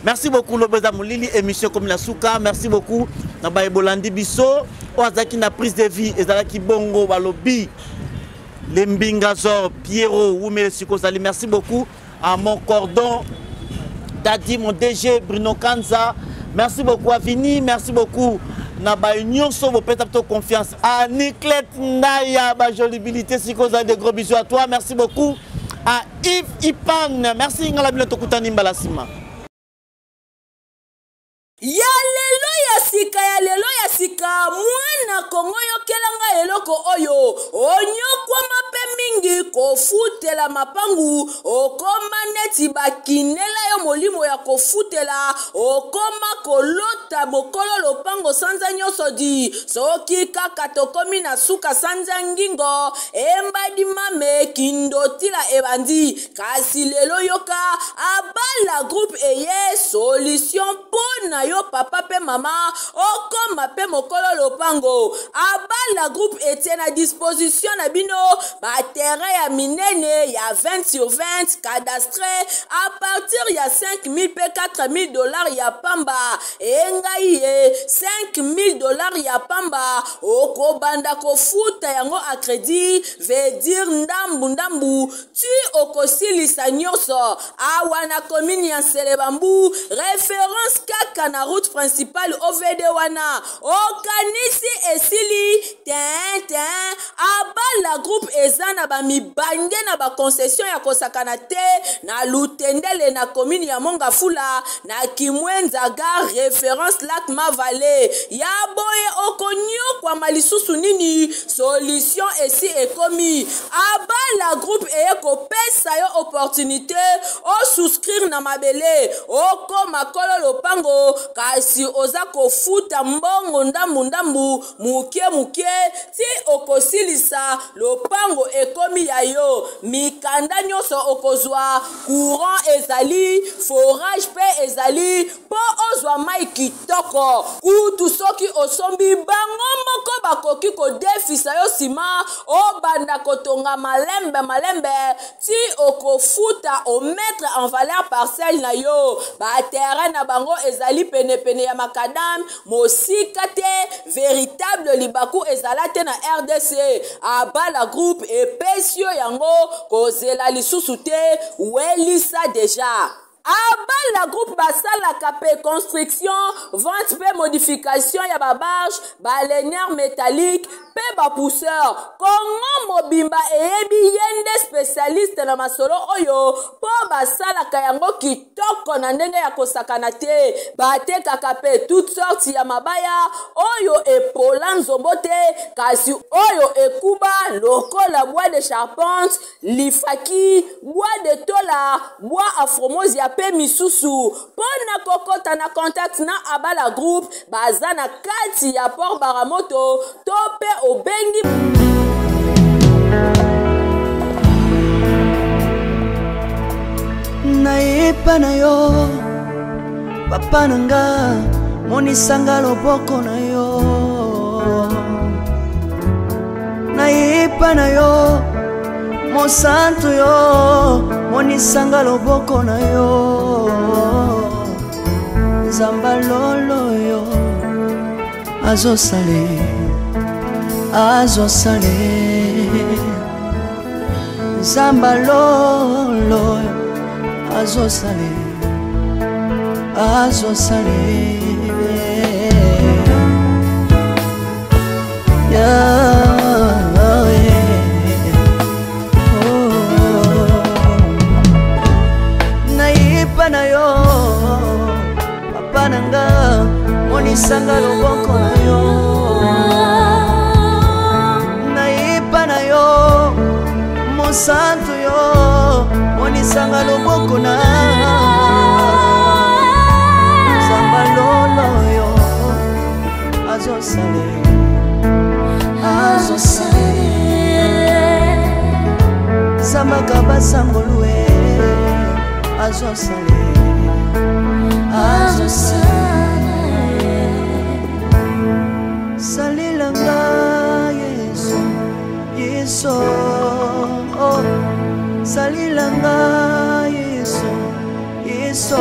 Merci beaucoup. Lobi eza molili. Émission comme na suka. Merci beaucoup na bayebolandi biso. Oyo azalaki na prise de vie ezalaki bongo, balobi le Mbingazor Pierrot Wumele siko ozali. Merci beaucoup à mon cordon Dadi, mon DG Bruno Kanza. Merci beaucoup à Vini, merci beaucoup na baye nyonso bopesa biso confiance, à Niclette Ndaya bajolibilité siko ozali, de gros bisous à toi. Merci beaucoup à Yves Ipan. Merci. Ngala bino, tokutani mbala nsima. Ya lelo ya sika, ya lelo ya sika, mwana Kongo, yokelanga eloko oyo. Onyokwama mpe mingi kofutela mapangu, okoma neti bakinela yo molimo ya kofutela, okoma kolota mokolo lopango sanza nyonso di. Soki kaka tokomi na suka sanza, ngingo embadi mame kindotila ebandi. Kasi lelo yoka, Abala Groupe eye solution mpo na yo, papa mpe mama, okoma mpe mokolo lopango. Abala Groupe etie na disposition na bino baterrain ya minene ya 20 sur 20, cadastre, à partir ya 5000 mpe 4000 dollars ya pamba. Engai ye 5000 dollars ya pamba, okobanda kofuta yango à crédit, veut dire ndambu ndambu ti okosilisa nyonso. Awa na commune ya Nselebambu, référence kaka na route principale OVD wana. Okanisi esili tin tin, Abala Groupe eza na bamibange na baconcession ya kosakana te na Lutendele, na commune ya Mongafula, na Kimwenza gare, référence Lac Mavale. Ya boye okonyokwama lisusu nini? Solution esi ekomi. Abala Groupe eye kopesa yo opportunité osouscrire na mabele, okoma kolo lopango, kasi oza kofuta mbongo ndambu-ndambu, moke moke, ti okosilisa lopango, ekomi ya yo. Mikanda nyonso okozwa, courant ezali, forage mpe ezali mpo ozwa mai kitoko. Kutu soki osombi, bango moko bakoki kodefisa yo nsima, obanda kotonga malembe malembe ti okofuta, omettre en valeur parcelle na yo. Baterrain na bango ezali penepene ya macadam, mosika te. Véritable libaku ezala te na RDC. Abala Groupe epesi yo yango, kozela lisusu te, welisa déjà. Abala Groupe basalaka mpe construction, vente mpe modification ya babarge, balanière métallique mpe mpe bapousseur. Kongo mobimba eyebi ye nde spesialiste na masolo oyo mpo basalaka yango kitoko na ndenge ya kosakana te. Batekaka mpe toute sorte ya mabaya oyo epola nzombo te, kasi oyo ekuba lokola bois de charpente, lifaki, bois de tola, bois afromosia mpe misusu. Mpo na kokota na contact na Abala Group, baza na kati ya Port Baramoto to mpe obengi Nayepa na yo, papa na nga, monisanga loboko na yo. Nayepa na yo, mosantu yo, monisanga loboko na yo. Nzamba lolo yo azosale, azosale. Nzamba lolo azosale, azosale. Yeah. Oh. Nayepa na yo, papa na nga, monisanga loboko na yo. Nayepa na yo, mosantu yo, monisanga loboko na Nzamba lolo yo azosale, azosale. Zambaka basangolue azosale, azosale. Salelanga Yesu, Yesu, oh. Salelanga Yesu, Yesu.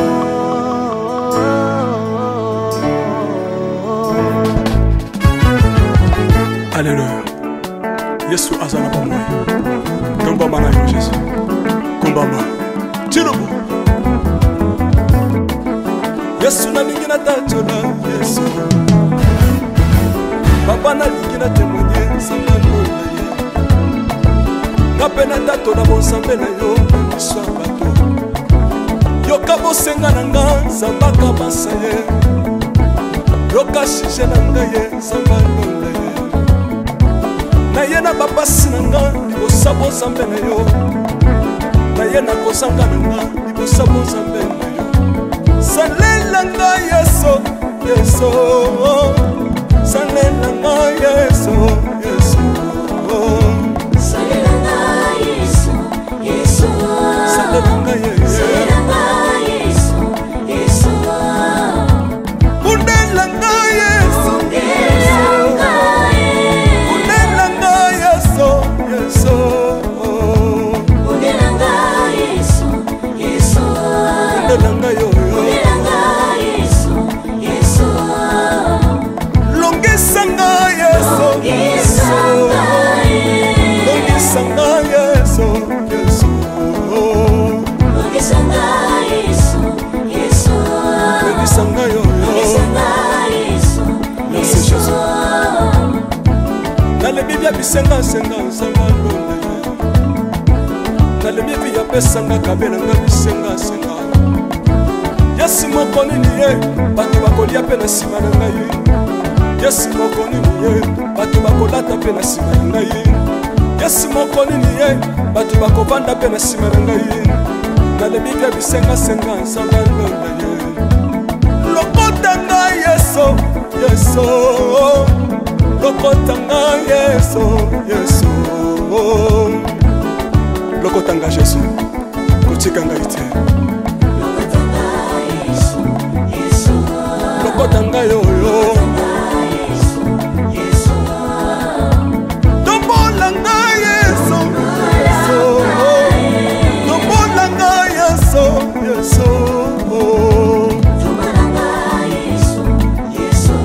Alléluia. Yesu aza na bomoi. Tombama na yo Jésus. Kombama. Tilobo. Yesu nalingi natatola Yesu. Papa nalingi na témoigner nzambe alola ye. Nga mpe natatola bonzambe na yo na miso ya bato. Yoka bosenga na nga nzambe akabasa ye. Yoka sujet na ngai ye nzambe alola ye. Naye na bapasi na nga libosa bonzambe na yo. Naye na kozanga na nga libosa bonzambe na yo. Salela nga Yesu, Yesu. Salela nga Yesu, Yesu. Salela nga Yesu, Yesu. Salela nga Yesu. Salela nga Yesu, Yesu. Bundela nga Yesu. Bundela nga Yesu. Bundela nga Yesu, Yesu. Bundela nga Yesu, Yesu. Bundela nga yo, yo. Bundela nga Yesu, Yesu. Longisa nga Yesu. Longisa nga Yesu. Longisa nga Yesu, Yesu. Longisa nga Yesu, Yesu. Longisa nga yo, yo. Longisa nga Yesu, Merci, Yesu. Jésus. Nalebi bia bisengasenga nzambe alonda ye. Nalebi bi apesanga kabelanga bisengasenga. Yesu moko nini ye bato bakolia mpe na nsima na ngai. Yesu moko nini ye bato bakolata mpe na nsima na ngai. Yesu moko nini ye bato bakovanda mpe na nsima na ngai. Nalebi bia bisengasenga nzambe alonda ye. Lokota ngai Yesu, Yesu. Lokota ngai Yesu, Yesu. Lokota ngai Jésus, kotika ngai te. Lokota nga Yesu, Yesu. Lokota ngai oyo. Yesu, Yesu. Tombola ngai Yesu, Yesu. Tombola ngai Yesu, Yesu. Tombola nga Yesu, Yesu.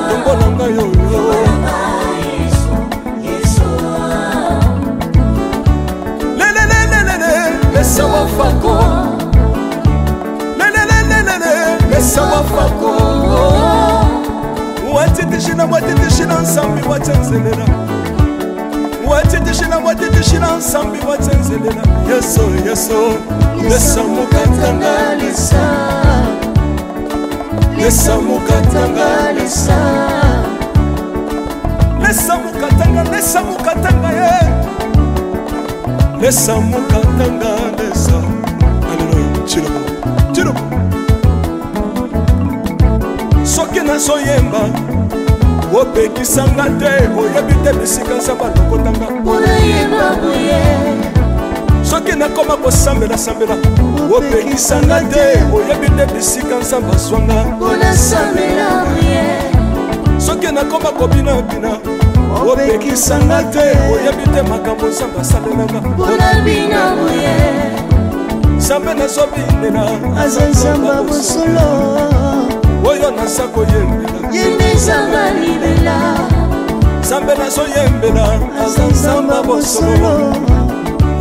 Tombola ngai oyo. Tombola nga Yesu, Yesu. Lelelelelele, lesa wafako. Lelelelelele, lesa wafako. Watitishina, watitishina, nsambi watenzelela. Watitishila watitishila nsambi watsenzelela. Yesu Yesu lesa mukatanga lesa. Lesa mukatanga lesa. Lesa mukatanga lesa mukatanga ye. Lesa mukatanga lesa. Alléluia. Chilobo. Chilobo. Soki nazoyemba opekisanga te oyebi te bisika nzambe alokotanga soki nakoma kosambelasambela opekisanga te oyebi te bisika nzambe azwanga soki nakoma kobinabina opekisanga te oyebi te makambo nzambe asalelanga nzambe nazobinela aza nzambe bosolo oyo naza koyembela ye nde nzambe libela nzambe nazoyembela aza nzambe bosolo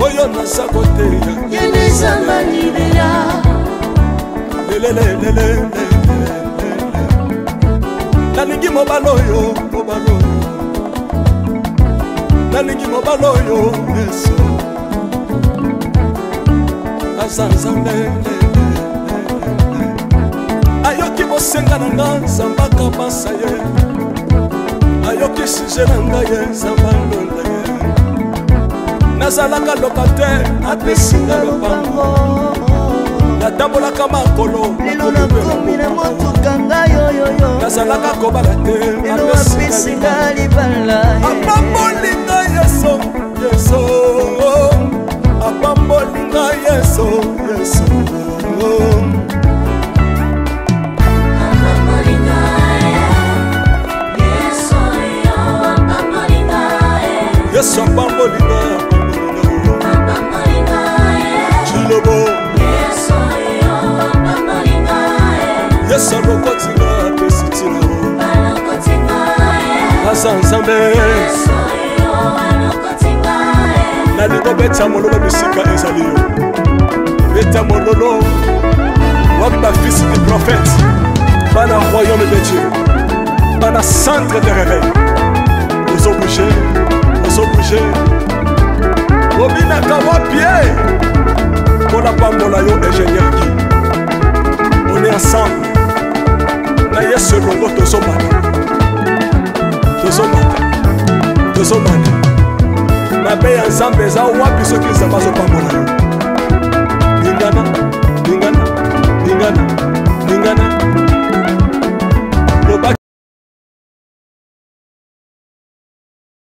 oyo naza koteya ye nde nzambe libela lelelelele nalingi mobali oyo mobali oyo nalingi mobali oyo yesu aza nzambe ayoki bosenga na nga nzambe akabasa ye ayoki suje na ngai ye nzambe alonda ye nazalaka locataire apesi nga lopango natambolaka makolo lelo nakomi na motuka ngai oyoyo nazalaka kobala te lelo apesi nga libala apamboli ngai yesu yesu apamboli ngai yesu yesu yesu apamboli ngai apamboli ngai chilobo yesu alokoti nga apesi ntina aza nzambe nalingo beta mololo bisika ezali yo beta mololo wapi bafils du prophète bana royaume de dieu bana centre de réveil ozobouge ozobouge obinaka wapi ye mpo napambola yo ingénieur gi on est ensemble na yesu elongo tozomata tozomata tozomata mabe ya nzambe eza wapi soki nzambe azopambola yo lingana.